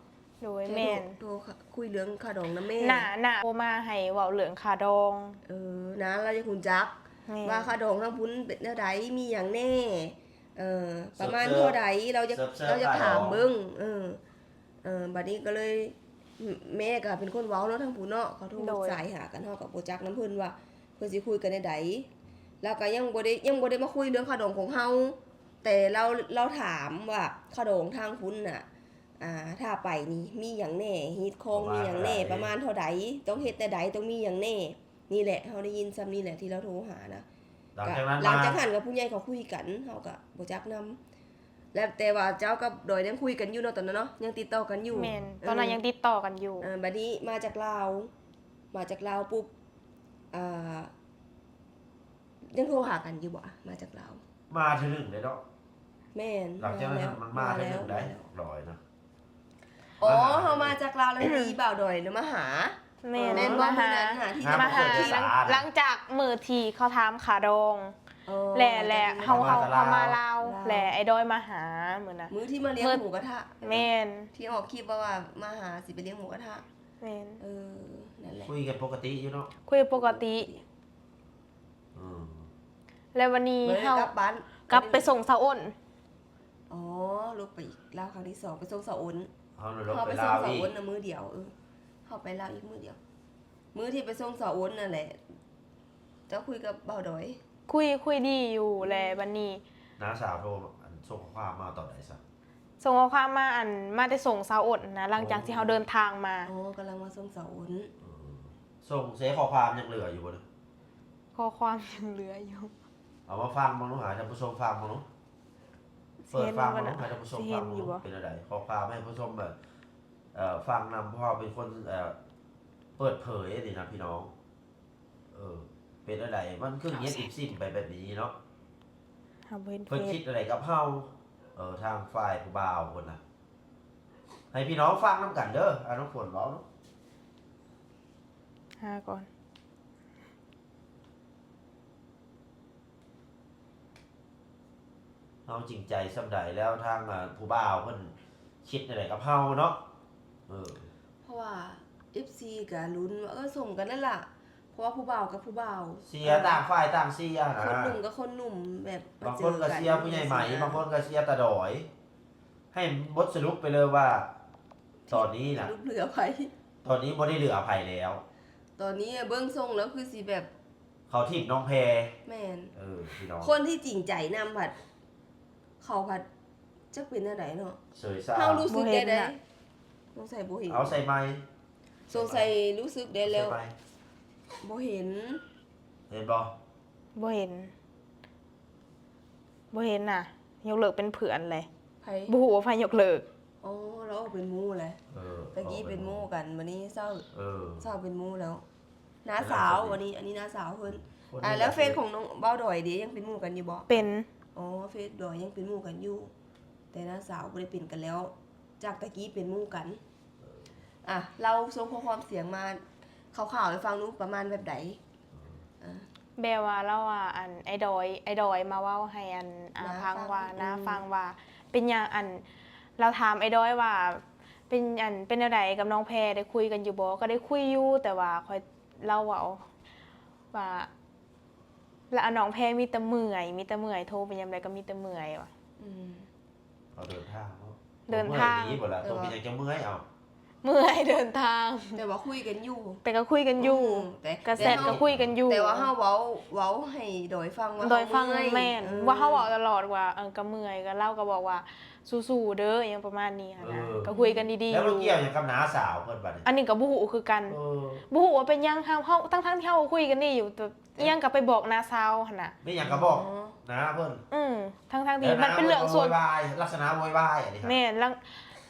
ໂດຍ ແມ່ນ ໂທ ໂທຄຸຍເລື່ອງຄ່າດອງນຳແມ່ ນ້າ ນ້າໂທມາໃຫ້ເວົ້າເລື່ອງຄ່າດອງ ເອີ ນ້າລາວຢາກຮູ້ຈັກ ແມ່ນ ວ່າຄ່າດອງທາງພຸ້ນເປັນແນວໃດ ມີຫຍັງແດ່ ເອີ ປະມານເທົ່າໃດ ລາວຢາກ ລາວຢາກຖາມເບິ່ງ ເອີ ເອີ ບັດນີ້ກໍເລີຍ ແມ່ກໍເປັນຄົນເວົ້າເນາະ ທາງພຸ້ນເນາະ ເຂົາໂທສາຍຫາກັນ ເຮົາກໍບໍ່ຈັກນຳເພິ່ນວ່າ ເພິ່ນຊິຄຸຍກັນແນວໃດ ລາວກໍຍັງບໍ່ໄດ້ ຍັງບໍ່ໄດ້ມາຄຸຍເລື່ອງຄ່າດອງຂອງເຮົາ ແຕ່ລາວ ລາວຖາມວ່າຄ່າດອງທາງພຸ້ນນະ ອ່າ ຖ້າໄປນີ້ມີຫຍັງແດ່ ຮີດຄອງມີຫຍັງແດ່ ປະມານເທົ່າໃດ ຕ້ອງເຮັດແນວໃດ ຕ້ອງມີຫຍັງແດ່ ນີ້ແຫຼະ ເຮົາໄດ້ຍິນຊ່ຳນີ້ແຫຼະທີ່ລາວໂທຫານະ ຫຼັງຈາກນັ້ນ ກໍຫຼັງຈາກຫັ້ນກໍຜູ້ໃຫຍ່ເຂົາຄຸຍກັນ ເຮົາກໍບໍ່ຈັກນຳ ແລ້ວແຕ່ວ່າເຈົ້າກັບດອຍຍັງຄຸຍກັນຢູ່ເນາະ ຕອນນັ້ນເນາະ ຍັງຕິດຕໍ່ກັນຢູ່ ແມ່ນ ເອີ ຕອນນັ້ນຍັງຕິດຕໍ່ກັນຢູ່ ເອີ ບັດນີ້ມາຈາກລາວ ມາຈາກລາວປຸບ ອ່າ ຍັງໂທຫາກັນຢູ່ບໍ່? ມາຈາກລາວ ມາເທື່ອໜຶ່ງເດ້ເນາະ ແມ່ນ ຫຼັງຈາກນັ້ນມັນມາເທື່ອໜຶ່ງໄດ໋ ດອຍນະ ອໍ ເຮົາມາຈາກລາວແລ້ວມີບ່າວດອຍນະມາຫາ ແມ່ນ ແມ່ນບໍ່? ມາຫາ ມື້ນັ້ນຫາທີ່ມາຫາ ຫຼັງຈາກມື້ທີ່ເຂົາຖາມຄ່າດອງ ແລະ ແລະ ເຮົາ ເຮົາ ເຮົາມາລາວ ແລະ ອ້າຍດອຍມາຫາມື້ນະ ມື້ທີ່ມາລ້ຽງໝູກະທະ ແມ່ນ ທີ່ອອກຄລິບວ່າ ວ່າມາຫາຊິໄປລ້ຽງໝູກະທະ ແມ່ນ ເອີ ນັ້ນແຫຼະ ຄຸຍກັນປົກກະຕິຢູ່ເນາະ ຄຸຍປົກກະຕິ ອືມ ແລ້ວວັນນີ້ເຮົາກັບບ້ານ ກັບໄປສົ່ງສາວອ້ນ ອໍ ລົງໄປອີກລາວຄັ້ງທີສອງ ໄປສົ່ງສາວອ້ນ ເຮົາໄປສົ່ງສາວອ້ນນະມື້ດຽວ ເອີ ເຮົາໄປລາວອີກມື້ດຽວ ມື້ທີ່ໄປສົ່ງສາວອ້ນນັ້ນແຫຼະ ເຈົ້າຄຸຍກັບບ່າວດອຍ ຄຸຍ ຄຸຍດີຢູ່ ແລະ ບັດນີ້ ນ້າສາວໂທ ອັນ ສົ່ງຂໍ້ຄວາມມາຕອນໃດຊະ? ສົ່ງຂໍ້ຄວາມມາ ອັນ ມາແຕ່ສົ່ງສາວອ້ນນະ ຫຼັງຈາກທີ່ເຮົາເດີນທາງມາ ອໍ ກຳລັງມາສົ່ງສາວອ້ນ ເອີ ສົ່ງເສຂໍ້ຄວາມຍັງເຫຼືອຢູ່ບໍ່? ຂໍ້ຄວາມຍັງເຫຼືອຢູ່ ເອົາມາຟັງເບິ່ງດູ ໃຫ້ທ່ານຜູ້ຊົມຟັງເບິ່ງດູ ເປີດຟັງເບິ່ງດູ ໃຫ້ທ່ານຜູ້ຊົມຟັງເບິ່ງດູ ເປັນແນວໃດ? ຂໍ້ຄວາມໃຫ້ຜູ້ຊົມແບບ ເອີ ຟັງນຳ ເພາະວ່າເປັນຄົນ ເອີ ເປີດເຜີຍນີ້ນະພີ່ນ້ອງ ເອີ ເປັນແນວໃດ? ມັນຄືງຽບອິບຊິມໄປແບບນີ້ເນາະ ເຮົາບໍ່ເຫັນເຟສ ເພິ່ນຄິດແນວໃດກັບເຮົາ? ເອີ ທາງຝ່າຍຜູ້ບ່າວພຸ້ນນະ ໃຫ້ພີ່ນ້ອງຟັງນຳກັນເດີ ອາ ນ້ອງຝົນເວົ້າເນາະ ຫາກ່ອນ ເຮົາຈິງໃຈສ່ຳໃດ ແລ້ວທາງ ອ່າ ຜູ້ບ່າວເພິ່ນຄິດແນວໃດກັບເຮົາເນາະ? ເອີ ເພາະວ່າ ເອັຟຊີກໍລຸ້ນວ່າ ເອີ ສົມກັນນັ້ນລະ ເພາະວ່າຜູ້ບ່າວກັບຜູ້ບ່າວ ເຊຍ ເອີ ຕ່າງຝ່າຍຕ່າງເຊຍນະ ຄົນໜຸ່ມກັບຄົນໜຸ່ມ ແບບມາເຈີກັນ ບາງຄົນກໍເຊຍຜູ້ໃຫຍ່ໃໝ່ ບາງຄົນກໍເຊຍຕາດອຍ. ໃຫ້ບົດສະຫຼຸບໄປເລີຍວ່າ ຕອນນີ້ນະ ສະຫຼຸບເຫຼືອໃຜ? ຕອນນີ້ບໍ່ໄດ້ເຫຼືອໃຜແລ້ວ ຕອນນີ້ເບິ່ງຊົງແລ້ວຄືຊິແບບ ເຂົາຖິ້ມນ້ອງແພ ແມ່ນ ເອີ ພີ່ນ້ອງ ຄົນທີ່ຈິງໃຈນຳພັດ ເຂົາພັດຈັກເປັນແນວໃດເນາະ ເສີຍຊາ ເຮົາຮູ້ສຶກແນວໃດ? ສົງໄສບໍ່ເຫັນ ເອົາໃສ່ໄມ ສົງໄສຮູ້ສຶກໄດ້ແລ້ວ ເອົາໃສ່ໄມ ບໍ່ເຫັນ ເຫັນບໍ່? ບໍ່ເຫັນ ບໍ່ເຫັນນະ ຍົກເລີກເປັນເພື່ອນເລີຍ ໃຜ? ບໍ່ຮູ້ວ່າໃຜຍົກເລີກ ອໍ ລາວອອກເປັນໝູ່ແຫຼະ ເອີ ຕະກີ້ເປັນໝູ່ກັນ ບັດນີ້ເຊົາ ເອີ ເຊົາເປັນໝູ່ແລ້ວ ນ້າສາວ ອັນນີ້ ອັນນີ້ນ້າສາວເພິ່ນ ອ່າ ແລ້ວເຟສຂອງນ້ອງບ່າວດອຍເດ ຍັງເປັນໝູ່ກັນຢູ່ບໍ່? ເປັນ ອໍ ເຟສດອຍຍັງເປັນໝູ່ກັນຢູ່ ແຕ່ນ້າສາວບໍ່ໄດ້ເປັນກັນແລ້ວ ຈາກຕະກີ້ເປັນໝູ່ກັນ ອ່າ ເລົ່າສົ່ງຂໍ້ຄວາມສຽງມາຄ່າວໆໃຫ້ຟັງດູ ປະມານແບບໃດ? ອ່າ ແບບວ່າລາວວ່າ ອັນ ອ້າຍດອຍ ອ້າຍດອຍມາເວົ້າໃຫ້ ອັນ ນ້າຟັງວ່າ ນ້າຟັງວ່າ ເປັນຫຍັງ ອັນ ລາວຖາມອ້າຍດອຍວ່າ ເປັນ ອັນ ເປັນແນວໃດກັບນ້ອງແພ ໄດ້ຄຸຍກັນຢູ່ບໍ່? ກໍໄດ້ຄຸຍຢູ່ ແຕ່ວ່າຂ້ອຍ ລາວເວົ້າວ່າ ລະອານ້ອງແພມີແຕ່ເມື່ອຍ ມີແຕ່ເມື່ອຍ ໂທໄປຍາມໃດກໍມີແຕ່ເມື່ອຍວ່າ ອືມ ເຂົາເດີນທາງເນາະ ເດີນທາງ ເມື່ອຍດີບໍ່ລະ ໂຕເປັນຫຍັງຈະເມື່ອຍ ເອົາ ເມື່ອຍເດີນທາງ ແຕ່ວ່າຄຸຍກັນຢູ່ ແຕ່ກໍຄຸຍກັນຢູ່ ອືມ ແຕ່ກໍແຊັດກໍຄຸຍກັນຢູ່ ແຕ່ວ່າເຮົາເວົ້າ ເວົ້າໃຫ້ດອຍຟັງວ່າ ດອຍຟັງ ເຮົາເມື່ອຍ ແມ່ນ ເອີ ວ່າເຮົາເວົ້າຕະຫຼອດວ່າ ເອີ ກໍເມື່ອຍ ກໍລາວກໍບອກວ່າ ສູ້ໆເດີ ຫຍັງປະມານນີ້ຫັ້ນນະ ເອີ ກໍຄຸຍກັນດີໆ ແລ້ວມັນກ່ຽວຫຍັງກັບນ້າສາວເພິ່ນບັດນີ້ ອັນນີ້ກໍບໍ່ຮູ້ຄືກັນ ເອີ ບໍ່ຮູ້ວ່າເປັນຫຍັງ ເຮົາ ເຮົາ ທັງໆທີ່ເຮົາກໍຄຸຍກັນດີຢູ່ ແຕ່ ອີ່ຫຍັງກໍໄປບອກນ້າສາວຫັ້ນນະ ມີຫຍັງກໍບອກ ອໍ ນ້າເພິ່ນ ອືມ ທັງໆທີ່ມັນເປັນເລື່ອງສ່ວນ ໂວຍວາຍ ລັກສະນະໂວຍວາຍອັນນີ້ ແມ່ນ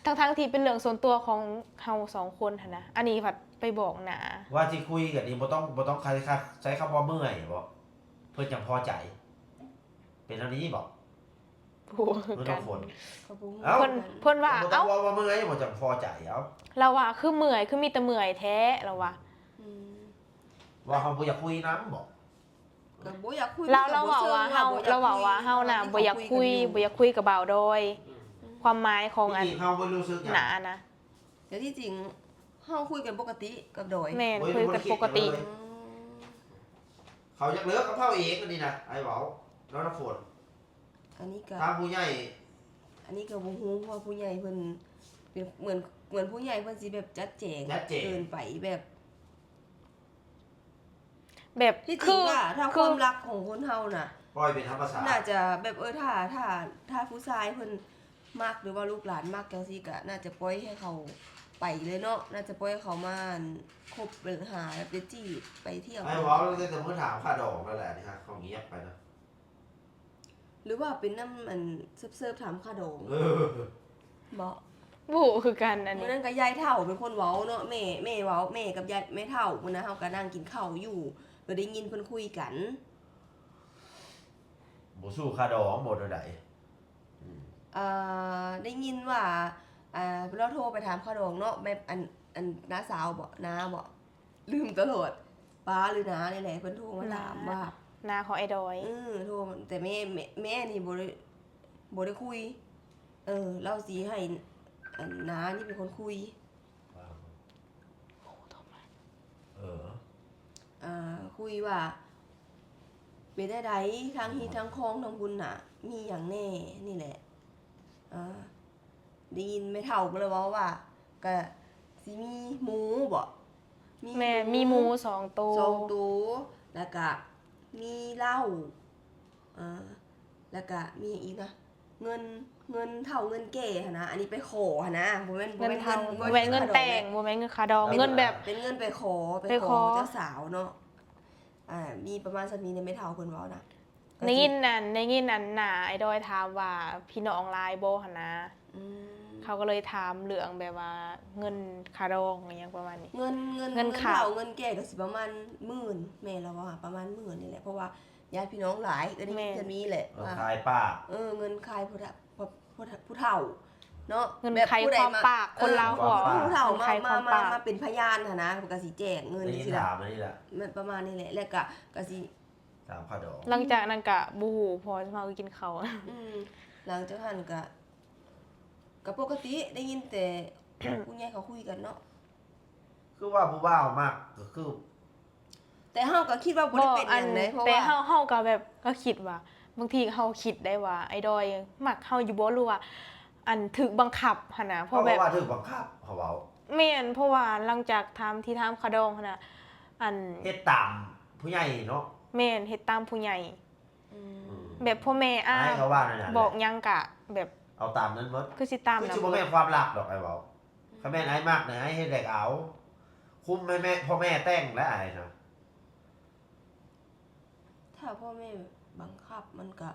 ທັງໆທີ່ເປັນເລື່ອງສ່ວນຕົວຂອງເຮົາສອງຄົນຫັ້ນນະ ອັນນີ້ພັດໄປບອກນ້າ ວ່າຊິຄຸຍກັນນີ້ບໍ່ຕ້ອງ ບໍ່ຕ້ອງໃຊ້ຄຳ ໃຊ້ຄຳວ່າເມື່ອຍບໍ ເພິ່ນຈັ່ງພໍໃຈ ເປັນແນວນີ້ບໍ? ບໍ່ຮູ້ຄືກັນ ເພິ່ນ ເພິ່ນວ່າ ເອົ້າ ເວົ້າວ່າເມື່ອຍບໍ່ ຈັ່ງພໍໃຈ ເອົ້າ ລາວວ່າຄືເມື່ອຍ ຄືມີແຕ່ເມື່ອຍແທ້ ລາວວ່າ ອືມ ວ່າເຮົາບໍ່ຢາກຄຸຍນຳບໍ? ກໍບໍ່ຢາກຄຸຍ ລາວ ລາວເວົ້າວ່າເຮົາ ລາວເວົ້າວ່າເຮົານະບໍ່ຢາກຄຸຍ ບໍ່ຢາກຄຸຍກັບບ່າວດອຍ ຄວາມໝາຍຂອງອັນ ທີ່ເຮົາບໍ່ຮູ້ສຶກຫຍັງ ນະ ແຕ່ທີ່ຈິງເຮົາຄຸຍກັນປົກກະຕິກັບດອຍ ແມ່ນ ໂອ້ຍ ຄຸຍກັນປົກກະຕິ ອືມ ເຂົາຢາກເລີກກັບເຮົາເອງ ອັນນີ້ນະ ອ້າຍເວົ້າ ລາວນຳຝົນ ອັນນີ້ກໍ ທາງຜູ້ໃຫຍ່ ອັນນີ້ກໍບໍ່ຮູ້ ເພາະວ່າຜູ້ໃຫຍ່ເພິ່ນເປັນ ເໝືອນ ເໝືອນຜູ້ໃຫຍ່ເພິ່ນຊິແບບຈັດແຈງ ຈັດແຈງ ເກີນໄປ ແບບ ແບບ ທີ່ຈິງວ່າ ຖ້າຄວາມຮັກຂອງຄົນເຮົານະ ປ່ອຍເປັນທຳມະຊາດ ໜ້າຈະແບບ ເອີ ຖ້າ ຖ້າ ຖ້າຜູ້ຊາຍເພິ່ນມັກ ຫຼືວ່າລູກຫຼານມັກຈັ່ງຊີ້ ກໍໜ້າຈະປ່ອຍໃຫ້ເຂົາໄປເລີຍເນາະ ໜ້າຈະປ່ອຍໃຫ້ເຂົາມາ ອັນ ຄົບ ໄປຫາ ໄປຈີບ ໄປທ່ຽວ ອ້າຍເວົ້າຕັ້ງແຕ່ມື້ຖາມຄ່າດອງນັ້ນແຫຼະ ນີ້ຫາເຂົາງຽບໄປນະ ຫຼືວ່າເປັນນຳ ອັນ ເສີບຖາມຄ່າດອງ ເອີ ບໍ່ ບໍ່ຮູ້ຄືກັນ ອັນນີ້ ມື້ນັ້ນກໍຍາຍເຖົ້າເປັນຄົນເວົ້າເນາະ ແມ່ ແມ່ເວົ້າ ແມ່ກັບຍາຍ ແມ່ເຖົ້າ ມື້ນັ້ນເຮົາກໍນັ່ງກິນເຂົ້າຢູ່ ກໍໄດ້ຍິນເພິ່ນຄຸຍກັນ ບໍ່ສູ້ຄ່າດອງບໍ່ ແນວໃດ? ອືມ ອ່າ ໄດ້ຍິນວ່າ ອ່າ ລາວໂທໄປຖາມຄ່າດອງເນາະ ແມ່ ອັນ ອັນ ນ້າສາວບໍ ນ້າບໍ ລືມຕະຫຼອດ ປ້າຫຼືນ້ານີ້ແຫຼະ ເພິ່ນໂທມາຖາມວ່າ ນ້າຂອງອ້າຍດອຍ ເອີ ໂທ ແຕ່ແມ່ ແມ່ ແມ່ນີ້ບໍ່ໄດ້ ບໍ່ໄດ້ຄຸຍ ເອີ ລາວຊິໃຫ້ ອັນ ນ້ານີ້ເປັນຄົນຄຸຍ ເອີ ອ່າ ຄຸຍວ່າ ເປັນແນວໃດ ທາງຮີດທາງຄອງທາງບຸນນະ ມີຫຍັງແດ່ ນີ້ແຫຼະ ອ່າ ໄດ້ຍິນແມ່ເຖົ້າເພິ່ນລະເວົ້າວ່າ ກະຊິມີໝູບໍ ມີ ແມ່ນ ໝູ ມີໝູສອງໂຕ ສອງໂຕ ລະກະມີເຫຼົ້າ ອ່າ ລະກະມີຫຍັງອີກນະ ເງິນ ເງິນເຖົ້າເງິນແກ່ຫັ້ນນະ ອັນນີ້ໄປຂໍຫັ້ນນະ ບໍ່ແມ່ນ ບໍ່ແມ່ນເງິນ ບໍ່ແມ່ນເງິນແຕ່ງ ບໍ່ແມ່ນເງິນຄ່າດອງ ເງິນແບບ ເປັນເງິນໄປຂໍ ໄປຂໍເຈົ້າສາວເນາະ ອ່າ ມີປະມານສ່ຳນີ້ແຫຼະ ແມ່ເຖົ້າເພິ່ນເວົ້ານະ ໄດ້ຍິນອັນ ໄດ້ຍິນອັນໜ້າອ້າຍດອຍຖາມວ່າ ພີ່ນ້ອງຫຼາຍບໍ່ຫັ້ນນະ ອືມ ເຂົາກໍເລີຍຖາມເລື່ອງແບບວ່າເງິນຄ່າດອງອີ່ຫຍັງປະມານນີ້ ເງິນ ເງິນ ເງິນເຖົ້າເງິນແກ່ກໍຊິປະມານໝື່ນ ແມ່ນລະວ່າປະມານໝື່ນນີ້ແຫຼະ ເພາະວ່າຍາດພີ່ນ້ອງຫຼາຍ ເອີ້ນໄດ້ຍິນແຕ່ນີ້ແຫຼະ ເງິນຂາຍປາກ ເອີ ເງິນຂາຍຜູ້ ຜູ້ ຜູ້ເຖົ້າເນາະ ເງິນຂາຍຄວາມປາກ ຄົນລາວເວົ້າ ເອີ ຜູ້ເຖົ້າມາ ມາ ມາເປັນພະຍານຫັ້ນນະ ເພິ່ນກໍຊິແຈກເງິນ ໄດ້ຍິນຖາມອັນນີ້ແຫຼະ ປະມານນີ້ແຫຼະ ແລ້ວກໍ ກໍຊິ ຕາມຄ່າດອງ ຫຼັງຈາກນັ້ນກະບໍ່ຮູ້ ເພາະວ່າເຮົາກໍກິນເຂົ້າ ອືມ ຫຼັງຈາກຫັ້ນກະ ກະປົກກະຕິ ໄດ້ຍິນແຕ່ຜູ້ໃຫຍ່ເຂົາຄຸຍກັນເນາະ ຄື ຄືວ່າຜູ້ບ່າວມັກກໍຄື ແຕ່ເຮົາກໍຄິດວ່າບໍ່ໄດ້ເປັນຫຍັງເດ້ ເພາະວ່າ ແຕ່ເຮົາ ເຮົາກໍແບບ ກໍຄິດວ່າ ບາງທີເຮົາຄິດໄດ້ວ່າ ອ້າຍດອຍມັກເຮົາຢູ່ບໍ່ ຫຼືວ່າ ອັນ ຖືກບັງຄັບຫັ້ນນະ ເພາະແບບ ເຮົາກໍວ່າຖືກບັງຄັບ ເຮົາເວົ້າ ແມ່ນ ເພາະວ່າຫຼັງຈາກຖາມ ທີ່ຖາມຄ່າດອງຫັ້ນນະ ອັນ ເຮັດຕາມຜູ້ໃຫຍ່ເນາະ ແມ່ນ ເຮັດຕາມຜູ້ໃຫຍ່ ອືມ ອືມ ແບບພໍ່ແມ່ ອ້າຍກໍວ່ານັ້ນແຫຼະ ບອກຫຍັງກະແບບ ເອົາຕາມນັ້ນໝົດ ຄືຊິຕາມ ຄືຊິບໍ່ແມ່ນຄວາມລັບດອກ ອ້າຍເວົ້າ ອືມ ຄັນແມ່ນອ້າຍມັກນີ້ ອ້າຍເຮັດແລ້ວກໍເອົາ ຄຸມໃຫ້ແມ່ ພໍ່ແມ່ແຕ່ງແລ້ວອ້າຍນະ ຖ້າພໍ່ແມ່ບັງຄັບມັນກະ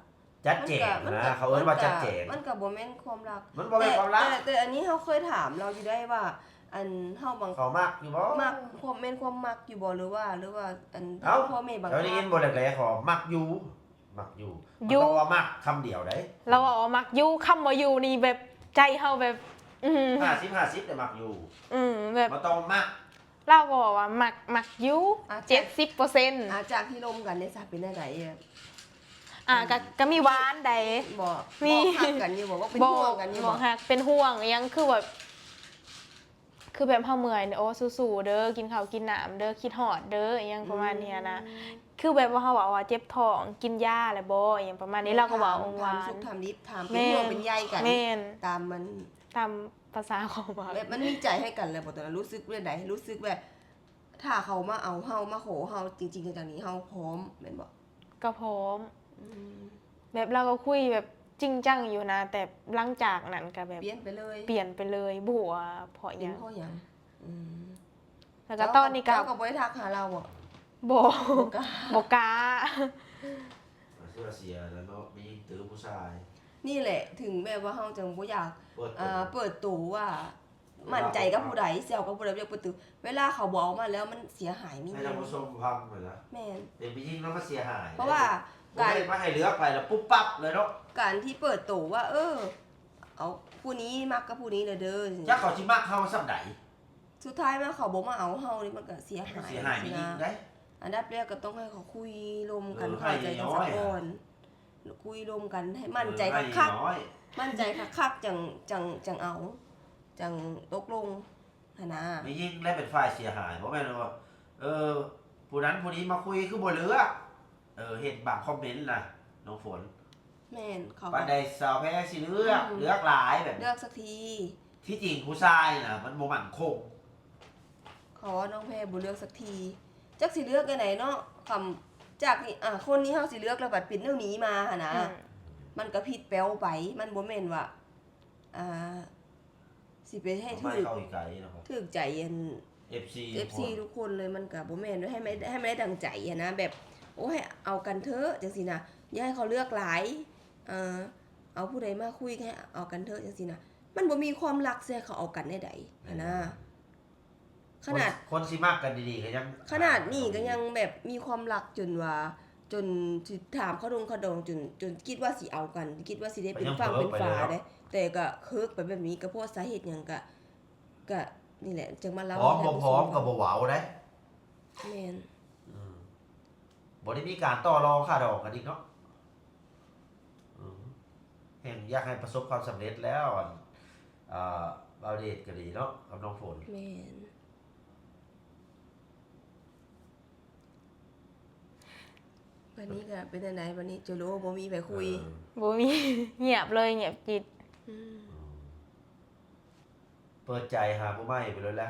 ຈັດແຈງ ມັນກະ ນະ ມັນກະ ເຂົາເອີ້ນວ່າຈັດແຈງ ມັນກະ ມັນກະບໍ່ແມ່ນຄວາມລັບ ມັນບໍ່ແມ່ນຄວາມລັບ ແຕ່ ແຕ່ ແຕ່ອັນນີ້ເຮົາເຄີຍຖາມລາວຢູ່ໄດ໋ວ່າ ອັນ ເຮົາບັງ ເຂົາມັກຢູ່ບໍ່ ມັກ ຄວາມ ແມ່ນຄວາມມັກຢູ່ບໍ່ ຫຼືວ່າ ຫຼືວ່າ ອັນ ເອົ້າ ພໍ່ແມ່ບັງຄັບ ເຈົ້າໄດ້ຍິນບໍ່ແລກໆ ເຂົາມັກຢູ່ ມັກຢູ່ ຢູ່ ມັນຕ້ອງວ່າມັກຄຳດຽວໃດ໋ ລາວເວົ້າວ່າມັກຢູ່ ຄຳວ່າຢູ່ນີ້ແບບ ໃຈເຮົາແບບ ອືມ ຫ້າສິບຫ້າສິບ ແຕ່ມັກຢູ່ ອືມ ແບບ ບໍ່ຕ້ອງມັກ ລາວກໍເວົ້າວ່າມັກ ມັກຢູ່ ອາ ເຈັດສິບເປີເຊັນ ອາ ຈາກທີ່ລົມກັນເດຊະ ເປັນແນວໃດ ອາ ອືມ ກໍ ກໍມີຫວານໃດ໋ ບໍ່ ມີ ບໍ່ຄັກກັນຢູ່ບໍ່ ບໍ່ເປັນຫ່ວງກັນຢູ່ບໍ່ ບໍ່ຮັກ ເປັນຫ່ວງຫຍັງ ຄືແບບ ຄືແບບເຮົາເມື່ອຍ ໂອ້ ສູ້ໆເດີ ກິນເຂົ້າກິນນ້ຳເດີ ຄິດຮອດເດີ ອີ່ຫຍັງປະມານນີ້ຫັ້ນນະ ອືມ ຄືແບບວ່າເຮົາເວົ້າວ່າເຈັບທ້ອງ ກິນຢາແລ້ວບໍ່ ອີ່ຫຍັງປະມານນີ້ ແມ່ນ ລາວກໍເວົ້າ ຖາມ ຫວານ ຖາມສຸກຖາມດິບ ຖາມເປັນ ແມ່ນ ຫ່ວງເປັນໃຍກັນ ແມ່ນ ຕາມມັນ ຕາມພາສາຂອງເຮົາ ແບບມັນມີໃຈໃຫ້ກັນແລ້ວບໍ່ ຕອນນັ້ນ ຮູ້ສຶກແນວໃດ ຮູ້ສຶກແບບ ຖ້າເຂົາມາເອົາເຮົາ ມາຂໍເຮົາຈິງໆ ຈັງໆ ນີ້ ເຮົາພ້ອມແມ່ນບໍ່? ກໍພ້ອມ ອືມ ແບບລາວກໍຄຸຍແບບຈິງຈັງຢູ່ນະ ແຕ່ຫຼັງຈາກນັ້ນກໍແບບປ່ຽນໄປເລີຍ ປ່ຽນໄປເລີຍ ບໍ່ຮູ້ວ່າເພາະຫຍັງ ເປັນເພາະຫຍັງ? ອືມ ແລ້ວກໍຕອນນີ້ກໍ ເຈົ້າກໍບໍ່ໄດ້ທັກຫາລາວບໍ່? ບໍ່ ບໍ່ກ້າ ບໍ່ກ້າ ເຊື່ອເສຍແລ້ວເນາະ ມີແຕ່ຜູ້ຊາຍ ນີ້ແຫຼະ ເຖິງແມ່ນວ່າເຮົາຈັ່ງບໍ່ຢາກ ເປີດໂຕ ອ່າ ເປີດໂຕວ່າ ໝັ້ນໃຈກັບຜູ້ໃດ ຊິເອົາກັບຜູ້ໃດ ບໍ່ຢາກເປີດໂຕ ເວລາເຂົາບໍ່ເອົາມາແລ້ວມັນເສຍຫາຍ ມີ ໃຫ້ທ່ານຜູ້ຊົມຟັງແມ່ນລະ ແມ່ນ ເປັນຜູ້ຍິງແລ້ວມັນເສຍຫາຍ ເພາະວ່າ ບໍ່ແມ່ນມາໃຫ້ເລືອກໄປແລ້ວປຸບປັບເລີຍເນາະ ການທີ່ເປີດໂຕວ່າ ເອີ ເອົາຜູ້ນີ້ມັກກັບຜູ້ນີ້ແລ້ວເດີ ຈັກເຂົາຊິມັກເຮົາສ່ຳໃດ ສຸດທ້າຍມາເຂົາບໍ່ມາເອົາເຮົານີ້ ມັນກໍເສຍຫາຍ ເສຍຫາຍໄປອີກເດ້ ອັນດັບແລກກໍຕ້ອງໃຫ້ເຂົາຄຸຍລົມກັນ ເອີ ເຂົ້າໃຈກັນສາກ່ອນ ຄຸຍລົມກັນໃຫ້ໝັ້ນໃຈຄັກໆ ເອີ ໃຫ້ນ້ອຍ ໝັ້ນໃຈຄັກໆ ຈັ່ງ ຈັ່ງ ຈັ່ງເອົາ ຈັ່ງຕົກລົງຫັ້ນນະ ແມ່ຍິງແລະເປັນຝ່າຍເສຍຫາຍ ບໍ່ແມ່ນວ່າ ເອີ ຜູ້ນັ້ນຜູ້ນີ້ມາຄຸຍຄືບໍ່ເລືອກ ເອີ ເຫັນບາງຄອມເມັນນະ ນ້ອງຝົນ ແມ່ນ ເຂົາ ປານໃດສາວແພຊິເລືອກ ອືມ ເລືອກຫຼາຍແບບ ເລືອກສັກທີ ທີ່ຈິງຜູ້ຊາຍນະ ມັນບໍ່ໝັ້ນຄົງ ເຂົາວ່ານ້ອງແພບໍ່ເລືອກສັກທີ ຈັກຊິເລືອກຈັ່ງໃດເນາະ ຄຳ ຈາກນີ້ ອ່າ ຄົນທີ່ເຮົາຊິເລືອກແລ້ວບັດເປັນແນວນີ້ມາຫັ້ນນະ ອືມ ມັນກໍຜິດແປວໄປ ມັນບໍ່ແມ່ນວ່າ ອ່າ ຊິໄປໃຫ້ຖືກ ຖືກໃຈອັນ ເອັຟຊີ ເອັຟຊີທຸກຄົນເລີຍ ມັນກໍບໍ່ແມ່ນ ໃຫ້ມັນ ໃຫ້ມັນໄດ້ດັ່ງໃຈຫັ້ນນະ ແບບ ໂອ້ ໃຫ້ເອົາກັນເຖາະ ຈັ່ງຊີ້ນະ ຢ່າໃຫ້ເຂົາເລືອກຫຼາຍ ເອີ ເອົາຜູ້ໃດມາຄຸຍກໍໃຫ້ເອົາກັນເຖາະ ຈັ່ງຊີ້ນະ ມັນບໍ່ມີຄວາມລັກ ຊິໃຫ້ເຂົາເອົາກັນແນວໃດຫັ້ນນະ ອືມ ຂະໜາດ ຄົນ ຄົນຊິມັກກັນດີໆ ກໍຍັງ ຂະໜາດນີ້ກໍຍັງແບບມີຄວາມລັກຈົນວ່າ ຈົນຊິຖາມຄ່າດົງຄ່າດອງ ຈົນ ຈົນຄິດວ່າຊິເອົາກັນ ຄິດວ່າຊິໄດ້ເປັນຝັ່ງເປັນຝາເດ້ ແຕ່ກໍເຄີກໄປແບບນີ້ ກໍເພາະສາເຫດຫຍັງ ກໍ ກໍນີ້ແຫຼະ ຈຶ່ງມາເລົ່າ ພ້ອມບໍ່ພ້ອມກໍບໍ່ເວົ້າໄດ໋ ແມ່ນ ອືມ ບໍ່ໄດ້ມີການຕໍ່ລອງຄ່າດອງກັນອີກເນາະ ອືມ ແຮ່ງຢາກໃຫ້ປະສົບຄວາມສຳເລັດແລ້ວ ອັນ ອ່າ ບ່າວເດດກໍດີເນາະ ກັບນ້ອງຝົນ ແມ່ນ ບັດນີ້ກໍເປັນຈັ່ງໃດ ບັດນີ້ໂຈໂລບໍ່ມີໃຜຄຸຍ ເອີ ບໍ່ມີ ງຽບເລີຍ ງຽບກິດ ອືມ ອືມ ເປີດໃຈຫາຜູ້ໃໝ່ໄປເລີຍແຫຼະ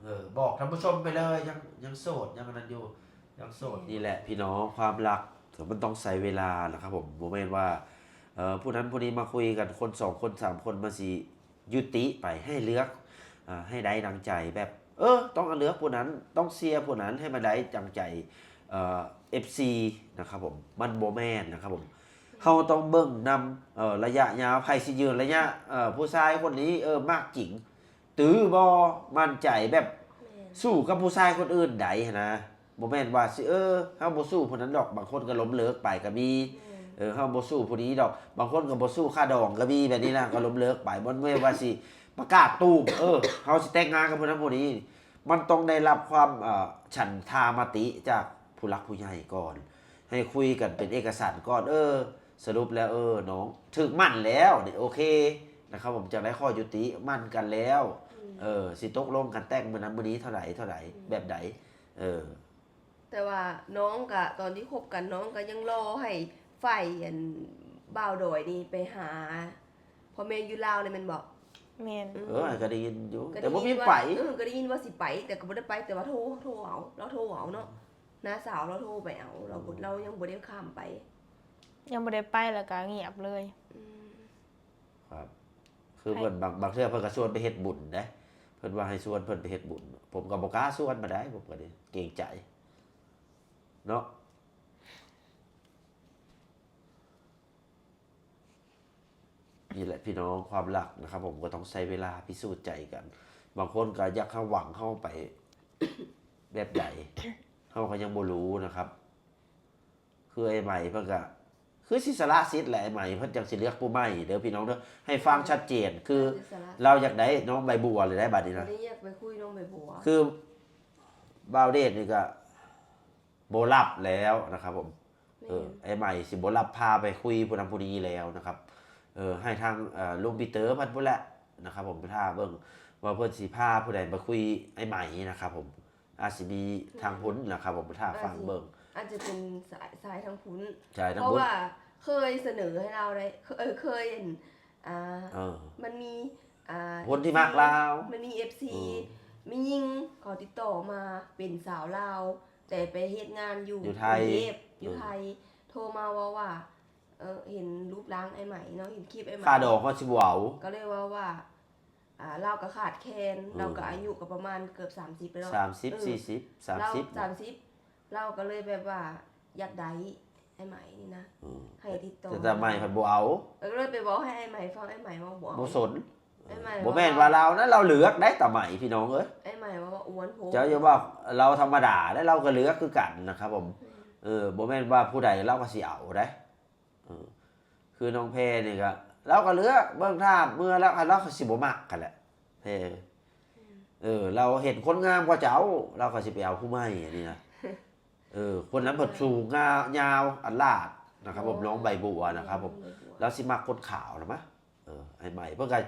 ເອີ ບອກທ່ານຜູ້ຊົມໄປເລີຍ ຍັງ ຍັງໂສດ ຍັງອັນນັ້ນຢູ່ ຍັງໂສດ ນີ້ແຫຼະພີ່ນ້ອງ ຄວາມລັກມັນຕ້ອງໃຊ້ເວລານະຄັບຜົມ ບໍ່ແມ່ນວ່າ ເອີ ຜູ້ນັ້ນຜູ້ນີ້ມາຄຸຍກັນ ຄົນສອງຄົນສາມຄົນ ມັນຊິຍຸຕິໄປ ໃຫ້ເລືອກ ເອີ ໃຫ້ໄດ້ດັ່ງໃຈ ແບບ ເອີ ຕ້ອງເລືອກຜູ້ນັ້ນ ຕ້ອງເຊຍຜູ້ນັ້ນ ໃຫ້ມັນໄດ້ດັ່ງໃຈ ເອີ ເອັຟຊີ ນະຄັບຜົມ ມັນບໍ່ແມ່ນນະຄັບຜົມ ເຮົາຕ້ອງເບິ່ງນຳ ເອີ ໄລຍະຍາວ ໃຜຊິຢືນໄລຍະ ເອີ ຜູ້ຊາຍຄົນນີ້ ເອີ ມັກຈິງ ຕື້ບໍ່ໝັ້ນໃຈແບບ ແມ່ນ ສູ້ກັບຜູ້ຊາຍຄົນອື່ນໃດຫັ້ນນະ ບໍ່ແມ່ນວ່າຊິ ເອີ ເຮົາບໍ່ສູ້ຜູ້ນັ້ນດອກ ບາງຄົນກໍລົ້ມເລີກໄປກໍມີ ແມ່ນ ເອີ ເຮົາບໍ່ສູ້ຜູ້ນີ້ດອກ ບາງຄົນກໍບໍ່ສູ້ຄ່າດອງກໍມີ ແບບນີ້ນະ ກໍລົ້ມເລີກໄປ ບໍ່ແມ່ນວ່າຊິປະກາດຕູມ ເອີ ເຮົາຊິແຕ່ງງານກັບຜູ້ນັ້ນຜູ້ນີ້ ມັນຕ້ອງໄດ້ຮັບຄວາມ ເອີ ສັນທາມະຕິຈາກຜູ້ຫຼັກຜູ້ໃຫຍ່ກ່ອນ ໃຫ້ຄຸຍກັນເປັນເອກະສັນກ່ອນ ເອີ ສະຫຼຸບແລ້ວ ເອີ ນ້ອງຖືກໝັ້ນແລ້ວນີ້ ໂອເຄນະຄັບຜົມ ຈັ່ງໄດ້ຂໍ້ຍຸຕິໝັ້ນກັນແລ້ວ ອືມ ເອີ ຊິຕົກລົງກັນແຕ່ງມື້ນັ້ນມື້ນີ້ເທົ່າໃດ ເທົ່າໃດ ອືມ ແບບໃດ ເອີ. ແຕ່ວ່ານ້ອງກະ ຕອນທີ່ຄົບກັນ ນ້ອງກະຍັງລໍໃຫ້ຝ່າຍ ອັນ ບ່າວດອຍນີ້ໄປຫາພໍ່ແມ່ຢູ່ລາວເລີຍແມ່ນບໍ່? ແມ່ນ ອືມ ເອີ ກະໄດ້ຍິນຢູ່ ກະໄດ້ຍິນວ່າ ແຕ່ບໍ່ມີໄປ ເອີ ກະໄດ້ຍິນວ່າຊິໄປ ແຕ່ກະບໍ່ໄດ້ໄປ ແຕ່ວ່າໂທ ໂທເອົາ ລາວໂທເອົາເນາະ ອືມ ນ້າສາວລາວໂທໄປເອົາ ລາວບໍ່ ອືມ ລາວຍັງບໍ່ໄດ້ຂ້າມໄປ ຍັງບໍ່ໄດ້ໄປ ແລ້ວກະງຽບເລີຍ ອືມ ຄັບ ຄືເພິ່ນ ບາງ ບາງເທື່ອເພິ່ນກະຊວນໄປເຮັດບຸນເດ້ ເພິ່ນວ່າໃຫ້ຊວນເພິ່ນໄປເຮັດບຸນ ຜົມກະບໍ່ກ້າຊວນປານໃດ ຜົມກະເກງໃຈເນາະ. ນີ້ແຫຼະພີ່ນ້ອງ ຄວາມຮັກນະຄັບຜົມ ກະຕ້ອງໃຊ້ເວລາພິສູດໃຈກັນ ບາງຄົນກະຢາກໃຫ້ຫວັງເຮົາໄປແບບໃດ ເຮົາກະຍັງບໍ່ຮູ້ນະຄັບ. ຄືອ້າຍໄໝເພິ່ນກະ ຄືຊິສະຫຼະສິດແຫຼະ ອ້າຍໄໝເພິ່ນຈັ່ງຊິເລືອກຜູ້ໃໝ່ເດີພີ່ນ້ອງເດີ ໃຫ້ຟັງຊັດເຈນ ຄືລາວຢາກໄດ້ນ້ອງໃບບົວເລີຍໄດ໋ບາດນີ້ນະ ບໍ່ໄດ້ຢາກໄປຄຸຍນ້ອງໃບບົວ ຄືບ່າວເດດນີ້ກະບໍ່ຮັບແລ້ວນະຄັບຜົມ ແມ່ນ ເອີ ອ້າຍໄໝຊິບໍ່ຮັບພາໄປຄຸຍຜູ້ນັ້ນຜູ້ນີ້ແລ້ວນະຄັບ ເອີ ໃຫ້ທາງ ເອີ ລຸງປີເຕີເພິ່ນພຸ້ນແຫຼະນະຄັບຜົມ ຖ້າເບິ່ງວ່າເພິ່ນຊິພາຜູ້ໃດໄປຄຸຍອ້າຍໄໝນະຄັບຜົມ. ອາດຊິມີທາງພຸ້ນນະຄັບຜົມ ຖ້າຟັງເບິ່ງ ອາດຈະເປັນສາຍ ສາຍທາງພຸ້ນ ສາຍທາງພຸ້ນ ເພາະວ່າເຄີຍສະເໜີໃຫ້ລາວໄດ້ ເຄີຍ ເຄີຍ ອັນ ອ່າ ເອີ ມັນມີ ອ່າ ຄົນທີ່ມັກລາວ ມັນມີເອັຟຊີ ອືມ ແມ່ຍິງ ເຂົາຕິດຕໍ່ມາເປັນສາວລາວ ແຕ່ໄປເຮັດງານຢູ່ ຢູ່ໄທ ກຸງເທບ ຢູ່ ເອີ ໄທ ໂທມາເວົ້າວ່າ ເອີ ເຫັນຮູບຮ່າງອ້າຍໄໝເນາະ ເຫັນຄລິບອ້າຍໄໝ ຄ່າດອງເຮົາຊິບໍ່ເອົາ ກະເລີຍເວົ້າວ່າ ອ່າ ລາວກະຂາດແຄນ ອືມ ລາວກະອາຍຸກະປະມານເກືອບສາມສິບແລ້ວເນາະ ສາມສິບ ເອີ ສີ່ສິບ ສາມສິບ ລາວ ສາມສິບ ລາວກະເລີຍແບບວ່າຢາກໄດ້ອ້າຍໄໝນີ້ນະ ອືມ ໃຫ້ຕິດຕໍ່ ແຕ່ອ້າຍໄໝພັດບໍ່ເອົາ ເອີ ກະເລີຍໄປເວົ້າໃຫ້ອ້າຍໄໝຟັງ ອ້າຍໄໝວ່າບໍ່ເອົາ ບໍ່ສົນ ອ້າຍໄໝ ບໍ່ແມ່ນວ່າລາວນະ ລາວເລືອກໄດ້ຕາໄໝພີ່ນ້ອງເອີຍ ອ້າຍໄໝວ່າອ້ວນໂພດ ເຈົ້າຢ່າວ່າລາວທຳມະດາເດ້ ລາວກະເລືອກຄືກັນນະຄັບຜົມ ອືມ ເອີ ບໍ່ແມ່ນວ່າຜູ້ໃດລາວກະຊິເອົາໄດ໋. ເອີ ຄືນ້ອງແພນີ້ກະ ລາວກະເລືອກເບິ່ງ ຖ້າເມື່ອລາວ ລາວກະຊິບໍ່ມັກຫັ້ນແຫຼະ ແພ ອືມ ເອີ ລາວເຫັນຄົນງາມກວ່າເຈົ້າ ລາວກະຊິໄປເອົາຜູ້ໃໝ່ອັນນີ້ນະ ເອີ ຄົນນັ້ນເພິ່ນສູງ ຍາວ ອັນລາດນະຄັບຜົມ ອືມ ນ້ອງໃບບົວນະຄັບຜົມ ນ້ອງໃບບົວ ລາວຊິມັກຄົນຂາວນະມະ ເອີ ອ້າຍໄໝເພິ່ນກະ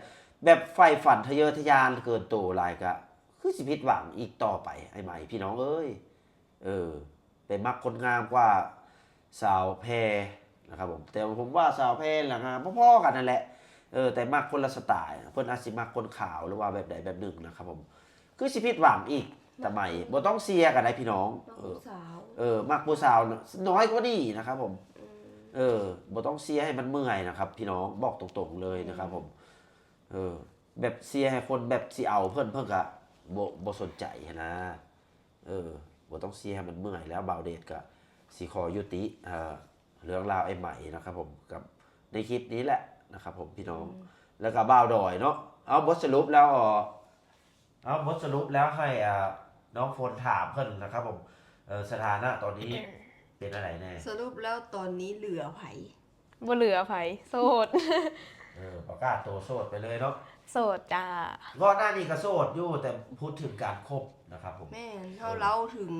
ແບບໃຝ່ຝັນທະເຍີທະຍານເກີນໂຕຫຼາຍ ກະຄືຊິຜິດຫວັງອີກຕໍ່ໄປ ອ້າຍໄໝພີ່ນ້ອງເອີຍ. ເອີ ໄປມັກຄົນງາມກວ່າສາວແພນະຄັບຜົມ ແຕ່ວ່າຜົມວ່າສາວແພນະງາມພໍໆກັນຫັ້ນແຫຼະ ເອີ ແຕ່ມັກຄົນລະສະໄຕ ເພິ່ນອາດຊິມັກຄົນຂາວ ຫຼືວ່າແບບໃດແບບໜຶ່ງນະຄັບຜົມ ຄືຊິຜິດຫວັງອີກຕາໄໝ ບໍ່ຕ້ອງເຊຍກັນໄດ໋ພີ່ນ້ອງ ເອີ ເອີ ມັກຜູ້ສາວນ້ອຍກວ່ານີ້ນະຄັບຜົມ ອືມ ເອີ ບໍ່ຕ້ອງເຊຍໃຫ້ມັນເມື່ອຍນະຄັບພີ່ນ້ອງ ບອກຕົງໆເລີຍນະຄັບຜົມ ອືມ ເອີ ແບບເຊຍໃຫ້ຄົນແບບຊິເອົາເພິ່ນ ເພິ່ນກະບໍ່ ບໍ່ສົນໃຈຫັ້ນນະ. ເອີ ບໍ່ຕ້ອງເຊຍໃຫ້ມັນເມື່ອຍແລ້ວ ບ່າວເດດກະຊິຂໍຍຸຕິ ເອີ ເລື່ອງລາວອ້າຍໄໝນະຄັບຜົມ ກັບໃນຄລິບນີ້ແຫຼະນະຄັບຜົມພີ່ນ້ອງ ອືມ ແລ້ວກະບ່າວດອຍເນາະ ເອົາ ບົດສະຫຼຸບແລ້ວ ເອົາ ບົດສະຫຼຸບແລ້ວໃຫ້ ອ່າ ນ້ອງຝົນຖາມເພິ່ນນະຄັບຜົມ ເອີ ສະຖານະຕອນນີ້ເປັນອັນໃດແນ່? ສະຫຼຸບແລ້ວຕອນນີ້ເຫຼືອໃຜ? ບໍ່ເຫຼືອໃຜ ໂສດ ເອີ ປະກາດໂຕໂສດໄປເລີຍເນາະ ໂສດຈ້າ ກ່ອນໜ້ານີ້ກະໂສດຢູ່ ແຕ່ພູດເຖິງການຄົບນະຄັບຜົມ ແມ່ນ ເຮົາເລົ່າເຖິງ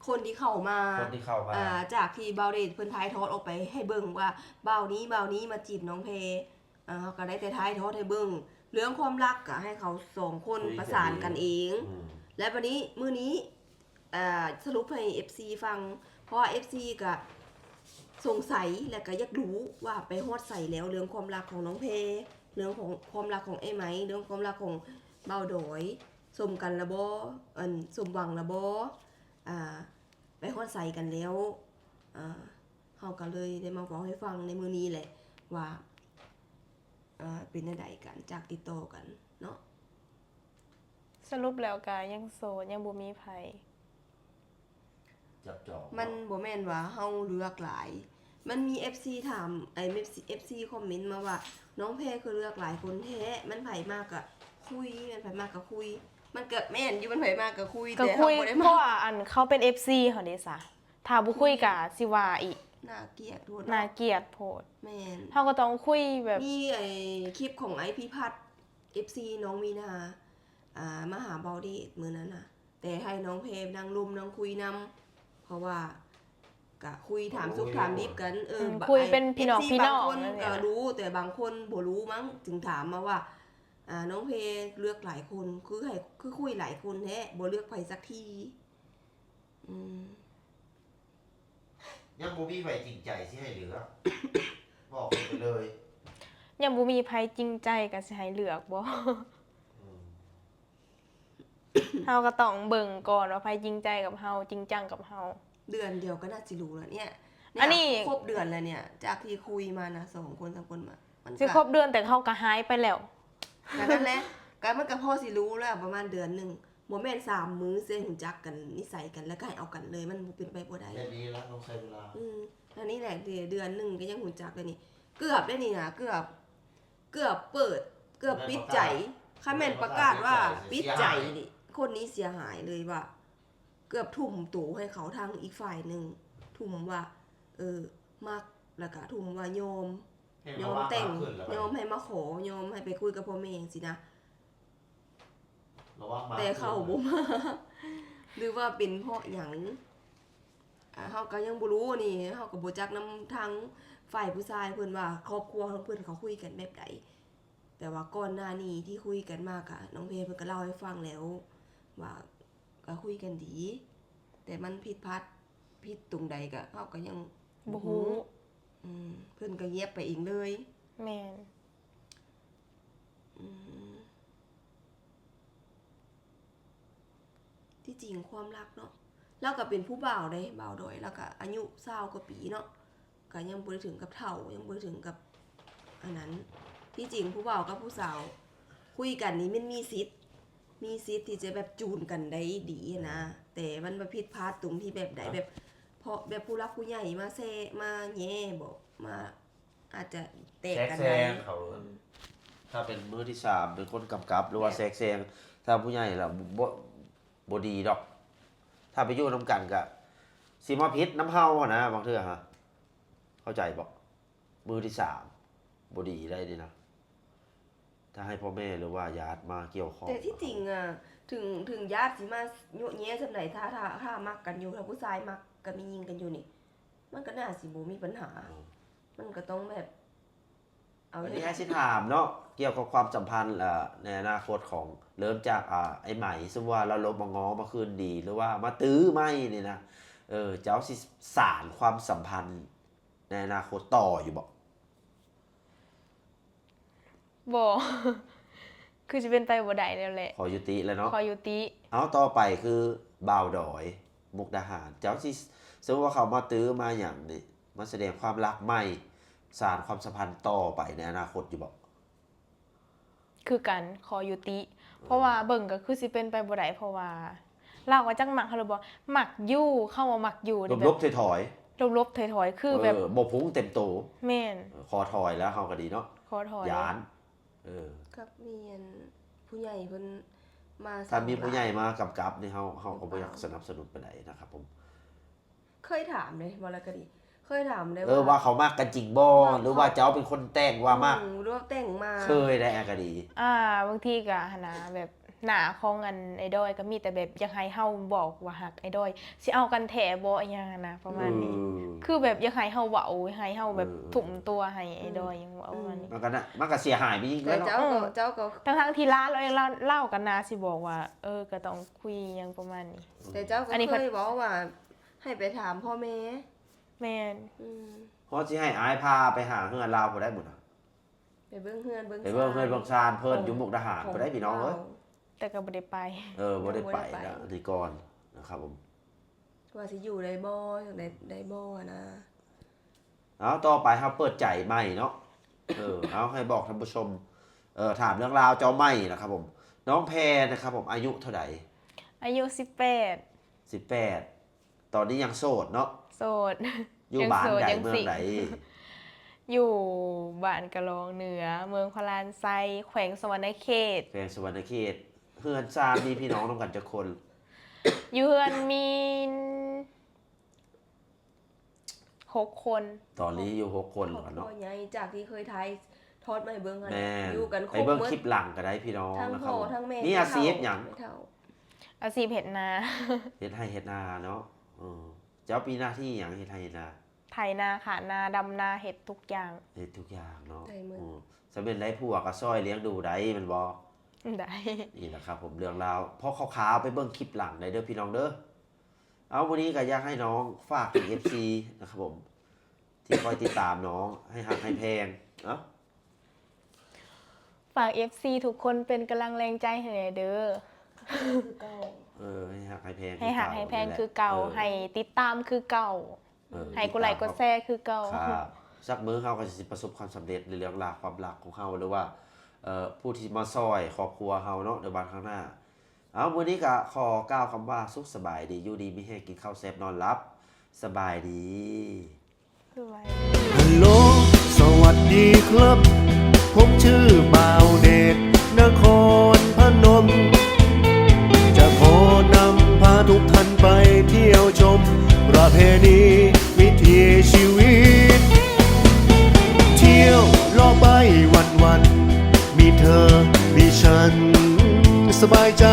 ຄົນທີ່ເຂົ້າມາ ຄົນທີ່ເຂົ້າມາ ອ່າ ຈາກທີ່ບ່າວເດດເພິ່ນຖ່າຍທອດອອກໄປໃຫ້ເບິ່ງວ່າ ບ່າວນີ້ ບ່າວນີ້ມາຈີບນ້ອງແພ ອ່າ ເຮົາກະໄດ້ແຕ່ຖ່າຍທອດໃຫ້ເບິ່ງ ເລື່ອງຄວາມລັກກະໃຫ້ເຂົາສອງຄົນປະສານກັນເອງ ອືມ ແລະບາດນີ້ມື້ນີ້ ອ່າ ສະຫຼຸບໃຫ້ເອັຟຊີຟັງ ເພາະວ່າເອັຟຊີກະສົງໄສ ແລະກະຢາກຮູ້ວ່າໄປຮອດໃສແລ້ວ ເລື່ອງຄວາມລັກຂອງນ້ອງແພ ເລື່ອງຂອງຄວາມລັກຂອງອ້າຍໄໝ ເລື່ອງຄວາມລັກຂອງບ່າວດອຍ ສົມກັນລະບໍ່ ອັນ ສົມຫວັງລະບໍ່ ອ່າ ໄປຮອດໃສກັນແລ້ວ ອ່າ ເຮົາກະເລີຍໄດ້ມາເວົ້າໃຫ້ຟັງໃນມື້ນີ້ແຫຼະວ່າ ອ່າ ເປັນແນວໃດກັນ ຈາກຕິດຕໍ່ກັນເນາະ. ສະຫຼຸບແລ້ວກະຍັງໂສດ ຍັງບໍ່ມີໃຜຈັບຈອງ ມັນບໍ່ແມ່ນວ່າເຮົາເລືອກຫຼາຍ ມັນມີເອັຟຊີຖາມ ເອັຟຊີ ເອັຟຊີຄອມເມັນມາວ່າ ນ້ອງແພຄືເລືອກຫຼາຍຄົນແທ້ ແມ່ນໃຜມາກະຄຸຍ ແມ່ນໃຜມາກະຄຸຍ ມັນກະແມ່ນຢູ່ ແມ່ນໃຜມາກະຄຸຍ ກະຄຸຍ ແຕ່ເຮົາບໍ່ໄດ້ມາ ເພາະວ່າອັນເຂົາເປັນເອັຟຊີເຮົາເດຊະ ຖ້າບໍ່ຄຸຍກະຊິວ່າອີກ ໜ້າກຽດໂພດເນາະ ໜ້າກຽດໂພດ ແມ່ນ ເຮົາກະຕ້ອງຄຸຍແບບ ມີໄອ້ຄລິບຂອງອ້າຍພິພັດ ເອັຟຊີນ້ອງມີນາ ອ່າ ມາຫາບ່າວເດດມື້ນັ້ນນະ ແຕ່ໃຫ້ນ້ອງແພນັ່ງລົມນັ່ງຄຸຍນຳ ເພາະວ່າກະຄຸຍຖາມສຸກຖາມດິບກັນ ເອີ ອືມ ບ- ຄຸຍເປັນພີ່ນ້ອງ ເອັຟຊີ ພີ່ນ້ອງ ບາງຄົນກະຮູ້ ແຕ່ບາງຄົນບໍ່ຮູ້ມັ້ງ ຈຶ່ງຖາມມາວ່າ ອ່າ ນ້ອງເພເລືອກຫຼາຍຄົນ ຄືໃຫ້ ຄືຄຸຍຫຼາຍຄົນແທ້ ບໍ່ເລືອກໃຜສັກທີ. ອືມ ຍັງບໍ່ມີໃຜຈິງໃຈຊິໃຫ້ເລືອກ ບອກໄປເລີຍ. ຍັງບໍ່ມີໃຜຈິງໃຈກໍຊິໃຫ້ເລືອກບໍ່? ອືມ ເຮົາກໍຕ້ອງເບິ່ງກ່ອນວ່າໃຜຈິງໃຈກັບເຮົາ ຈິງຈັງກັບເຮົາ. ເດືອນດຽວກໍໜ້າຊິຮູ້ແລ້ວເນຍ. ອັນນີ້ ນີ້ຄົບເດືອນແລ້ວເນຍ ຈາກທີ່ຄຸຍມານະ ສອງຄົນສາມຄົນມາ ມັນ ຊິ ກໍ ຄົບເດືອນ ແຕ່ເຂົາກໍຫາຍໄປແລ້ວ. ກໍນັ້ນແຫຼະ ກໍມັນກໍພໍຊິຮູ້ແລ້ວ ປະມານເດືອນໜຶ່ງ ບໍ່ແມ່ນສາມມື້ຊິຮູ້ຈັກກັນ ນິໄສກັນ ແລ້ວກໍໃຫ້ເອົາກັນເລີຍ ມັນບໍ່ເປັນໄປບໍ່ໄດ້. ແບບນີ້ລະ ຕ້ອງໃຊ້ເວລາ. ອືມ ອັນນີ້ແຫຼະ ເດືອນໜຶ່ງກໍຍັງຮູ້ຈັກເລີຍນີ້ ເກືອບໄດ້ນີ້ນະ ເກືອບ ເກືອບເປີດ ເກືອບປິດໃຈ. ຄັນແມ່ນປະກາດວ່າປິດໃຈນີ້ ຄົນນີ້ເສຍຫາຍເລີຍວ່າ ເກືອບທຸ່ມໂຕໃຫ້ເຂົາ ທາງອີກຝ່າຍໜຶ່ງທຸ່ມວ່າ ເອີ ມັກ ແລ້ວກະທຸ່ມວ່າຍອມ ຍອມແຕ່ງ ຍອມໃຫ້ມາຂໍ ຍອມໃຫ້ໄປຄຸຍກັບພໍ່ແມ່ຈັ່ງຊີ້ນະ. ແຕ່ເຂົາບໍ່ມາ ຫຼືວ່າເປັນເພາະຫຍັງ ອ່າ ເຮົາກໍຍັງບໍ່ຮູ້ນີ້ ເຮົາກໍບໍ່ຈັກນຳທາງຝ່າຍຜູ້ຊາຍເພິ່ນວ່າຄອບຄົວຂອງເພິ່ນເຂົາຄຸຍກັນແບບໃດ. ແຕ່ວ່າກ່ອນໜ້ານີ້ທີ່ຄຸຍກັນມາກະ ນ້ອງເພເພິ່ນກໍເລົ່າໃຫ້ຟັງແລ້ວວ່າ ກໍຄຸຍກັນດີ ແຕ່ມັນຜິດພາດຜິດຕົງໃດກະ ເຮົາກໍຍັງບໍ່ຮູ້. ອືມ ເພິ່ນກໍງຽບໄປເອງເລີຍ. ແມ່ນ. ອືມ ທີ່ຈິງຄວາມລັກເນາະ ລາວກໍເປັນຜູ້ບ່າວເດ້ ບ່າວດອຍ ລາວກໍອາຍຸຊາວກວ່າປີເນາະ ກໍຍັງບໍ່ໄດ້ເຖິງກັບເຖົ້າ ຍັງບໍ່ໄດ້ເຖິງກັບອັນນັ້ນ. ທີ່ຈິງຜູ້ບ່າວກັບຜູ້ສາວຄຸຍກັນນີ້ແມ່ນມີສິດ ມີສິດທີ່ຈະແບບຈູນກັນໄດ້ດີນະ ແຕ່ມັນມາຜິດພາດຕົງທີ່ແບບໃດ ແບບເພາະແບບຜູ້ຫຼັກຜູ້ໃຫຍ່ມາແຊະ ມາແຍ່ບໍ ມາ ອາດຈະແຕກກັນໄດ້. ແຊກແຊງເຂົາ ອືມ ຖ້າເປັນມືທີ່ສາມເປັນຄົນກຳກັບ ຫຼືວ່າແຊກແຊງ ຖ້າຜູ້ໃຫຍ່ລະບໍ່ ບໍ່ດີດອກ. ຖ້າໄປຢູ່ນຳກັນກະຊິມາຜິດນຳເຮົາຫັ້ນນະ ບາງເທື່ອຫະ ເຂົ້າໃຈບໍ່? ມືທີ່ສາມບໍ່ດີໄດ້ເດ້ນະ ຖ້າໃຫ້ພໍ່ແມ່ ຫຼືວ່າຍາດມາກ່ຽວຂ້ອງ. ແຕ່ທີ່ຈິງອະ ເຮົາ ເຖິງ ເຖິງຍາດຊິມາໂຍະແຍະສ່ຳໃດ ຖ້າ ຖ້າ ຖ້າມັກກັນຢູ່ ຖ້າຜູ້ຊາຍມັກກັບແມ່ຍິງກັນຢູ່ນີ້ ມັນກໍໜ້າຊິບໍ່ມີບັນຫາ. ອືມ ມັນກໍຕ້ອງແບບ ເອົາ ອັນນີ້ໃຫ້ຊິຖາມເນາະ ກ່ຽວກັບຄວາມສຳພັນ ເອີ ໃນອະນາຄົດຂອງ ເລີ່ມຈາກ ອາ ໄອ້ໄໝ ສົມມຸດວ່າລາວລົບມາງໍມາຄືນດີ ຫຼືວ່າມາຕື້ໃໝ່ນີ້ນະ ເອີ ເຈົ້າຊິສານຄວາມສຳພັນໃນອະນາຄົດຕໍ່ຢູ່ບໍ່? ບໍ່ ຄືຊິເປັນໄປບໍ່ໄດ້ແລ້ວແຫຼະ. ຂໍຍຸຕິແລ້ວເນາະ. ຂໍຍຸຕິ. ເອົາ ຕໍ່ໄປຄືບ່າວດອຍ ມຸກດາຫານ ເຈົ້າຊິ ສົມມຸດວ່າເຂົາມາຕື້ມາຫຍັງນີ້ ມາສະແດງຄວາມຮັກໃໝ່ ສານຄວາມສຳພັນຕໍ່ໄປໃນອະນາຄົດຢູ່ບໍ່? ຄືກັນ ຂໍຍຸຕິ. ເອີ ເພາະວ່າເບິ່ງກໍຄືຊິເປັນໄປບໍ່ໄດ້ ເພາະວ່າລາວກໍຈັກມັກເຮົາຫຼືບໍ່ ມັກຢູ່ ເຂົາວ່າມັກຢູ່ນີ້ ຫຼົບໆຖອຍໆ ຫຼົບໆຖອຍໆ ຄືແບບ ເອີ ບໍ່ພຸ້ງເຕັມໂຕ. ແມ່ນ. ເອີ ຂໍຖອຍແລ້ວເຮົາກໍດີເນາະ ຂໍຖອຍ ຢ້ານ. ເອີ ກັບມີອັນຜູ້ໃຫຍ່ເພິ່ນມາ ຖ້າມີຜູ້ໃຫຍ່ມາກຳກັບນີ້ ເຮົາ ເຮົາກໍບໍ່ຢາກສະໜັບສະໜູນປານໃດນະຄັບຜົມ. ເຄີຍຖາມເດ້ ເວົ້າແລ້ວກໍດີ ເຄີຍຖາມເດ້ ເອີ ວ່າ ວ່າເຂົາມັກກັນຈິງບໍ່ ຫຼືວ່າເຈົ້າເປັນຄົນແຕ່ງວ່າມັກ ອືມ ຫຼືວ່າແຕ່ງມາ ເຄີຍໄດ້ ອາ ກໍດີ. ອ່າ ບາງທີກໍຫັ້ນນະ ແບບໜ້າຂອງອັນໄອ້ດອຍກໍມີແຕ່ແບບຢາກໃຫ້ເຮົາບອກວ່າຮັກໄອ້ດອຍ ຊິເອົາກັນແທ້ບໍ່ ອີ່ຫຍັງຫັ້ນນະ ປະມານນີ້. ອືມ ຄືແບບຢາກໃຫ້ເຮົາເວົ້າ ໃຫ້ເຮົາແບບ ເອີ ທຸ່ມຕົວໃຫ້ໄອ້ດອຍ ຫຍັງເວົ້າປະມານນີ້. ມັນກໍນະ ມັນກໍເສຍຫາຍໄປອີກແລ້ວເນາະ. ເຈົ້າກໍ ເຈົ້າກໍ ທັງໆທີ່ລາວເອງ ລາວ ລາວກໍໜ້າຊິບອກວ່າ ເອີ ກໍຕ້ອງຄຸຍຫຍັງປະມານນີ້. ແຕ່ເຈົ້າກໍເຄີຍເວົ້າວ່າ ໃຫ້ໄປຖາມພໍ່ແມ່. ແມ່ນ. ອືມ ເຮົາຊິໃຫ້ອ້າຍພາໄປຫາເຮືອນລາວພຸ້ນໄດ້ໝົດນະ ໄປເບິ່ງເຮືອນເບິ່ງ ໄປເບິ່ງເຮືອນເບິ່ງຊານເພິ່ນຢູ່ມຸກດາຫານພຸ້ນໄດ້ພີ່ນ້ອງເອີຍ. ແຕ່ກໍບໍ່ໄດ້ໄປ. ເອີ ບໍ່ໄດ້ໄປ ບໍ່ໄດ້ໄປ ນະ ອັນນີ້ກ່ອນນະຄັບຜົມ ວ່າຊິຢູ່ໄດ້ບໍ່ ໄດ້ ໄດ້ບໍ່ນະ. ເອົາ ຕໍ່ໄປເຮົາເປີດໃຈໃໝ່ເນາະ. ເອີ ເອົາ ໃຫ້ບອກທ່ານຜູ້ຊົມ ເອີ ຖາມເລື່ອງລາວເຈົ້າໃໝ່ນະຄັບຜົມ. ນ້ອງແພນະຄັບຜົມ ອາຍຸເທົ່າໃດ? ອາຍຸສິບແປດ. ສິບແປດ ຕອນນີ້ຍັງໂສດເນາະ? ໂສດ. ຢູ່ບ້ານໃດ ເມືອງໃດ? ຢູ່ບ້ານກະລອງເໜືອ ເມືອງພະລານໄຊ ແຂວງສະຫວັນນະເຂດ. ແຂວງສະຫວັນນະເຂດ. ເຮືອນຊານມີພີ່ນ້ອງນຳກັນຈັກຄົນ? ຢູ່ເຮືອນມີ ຫົກຄົນ. ຕອນນີ້ຢູ່ຫົກຄົນແລ້ວເນາະ. ຄອບຄົວໃຫຍ່ ຈາກທີ່ເຄີຍຖ່າຍທອດມາໃຫ້ເບິ່ງຫັ້ນ. ແມ່ນ. ຢູ່ກັນຄົບໝົດ ໄປເບິ່ງຄລິບຫຼັງກໍໄດ້ພີ່ນ້ອງ. ທັງພໍ່ ນະຄັບ ທັງແມ່ ມີອາຊີບຫຍັງ? ອາຊີບເຮັດນາ. ເຮັດໄຮ່ເຮັດນາເນາະ. ເອີ ເຈົ້າມີໜ້າທີ່ຫຍັງ? ເຮັດໄຮ່ເຮັດນາ. ໄຖນາ ຄາດນາ ດຳນາ ເຮັດທຸກຢ່າງ. ເຮັດທຸກຢ່າງເນາະ. ໄດ້ໝົດ. ໂອ້ ສຳເລັດໄດ້ຜົວກໍຊ່ອຍລ້ຽງດູໄດ້ແມ່ນບໍ່? ໄດ້ ນີ້ນະຄັບຜົມ ເລື່ອງລາວພໍຄາວໆ ໄປເບິ່ງຄລິບຫຼັງໄດ້ເດີພີ່ນ້ອງເດີ. ເອົາ ມື້ນີ້ກໍຢາກໃຫ້ນ້ອງຝາກເຖິງ ເອັຟຊີ ນະຄັບຜົມ ທີ່ຄອຍຕິດຕາມນ້ອງ ໃຫ້ຮັກໃຫ້ແພງ. ເອົ້າ ຝາກ ເອັຟຊີ ທຸກຄົນເປັນກຳລັງແຮງໃຈໃຫ້ແດ່ເດີ. ເອີ ໃຫ້ຮັກໃຫ້ແພງ ໃຫ້ຮັກໃຫ້ແພງຄື ເກົ່າ ເອີ ໃຫ້ຕິດຕາມຄືເກົ່າ ເອີ ໃຫ້ກົດໄລກົດແຊຄືເກົ່າ. ຄັບ ສັກມື້ເຮົາກໍຊິປະສົບຄວາມສຳເລັດໃນເລື່ອງລາວຄວາມຮັກຂອງເຮົາ ຫຼືວ່າ ເອີ ຜູ້ທີ່ມາຊ່ອຍຄອບຄົວເຮົາເນາະ ໃນວັນຂ້າງໜ້າ. ເອົາ ມື້ນີ້ກໍຂໍກ່າວຄຳວ່າ ສຸກສະບາຍດີ ຢູ່ດີມີແຮງ ກິນເຂົ້າແຊບນອນຫຼັບ ສະບາຍດີ. ຮັລໂຫຼ ສະຫວັດດີຄັບ ຜົມຊື່ບ່າວເດດ ນະຄອນພະນົມ ຈະຂໍນຳພາທຸກທ່ານໄປທ່ຽວຊົມ ປະເພນີວິຖີຊີວິດ ທ່ຽວເລາະໄປວັນໆ ມີເທີມີສັນສະບາຍໃຈ.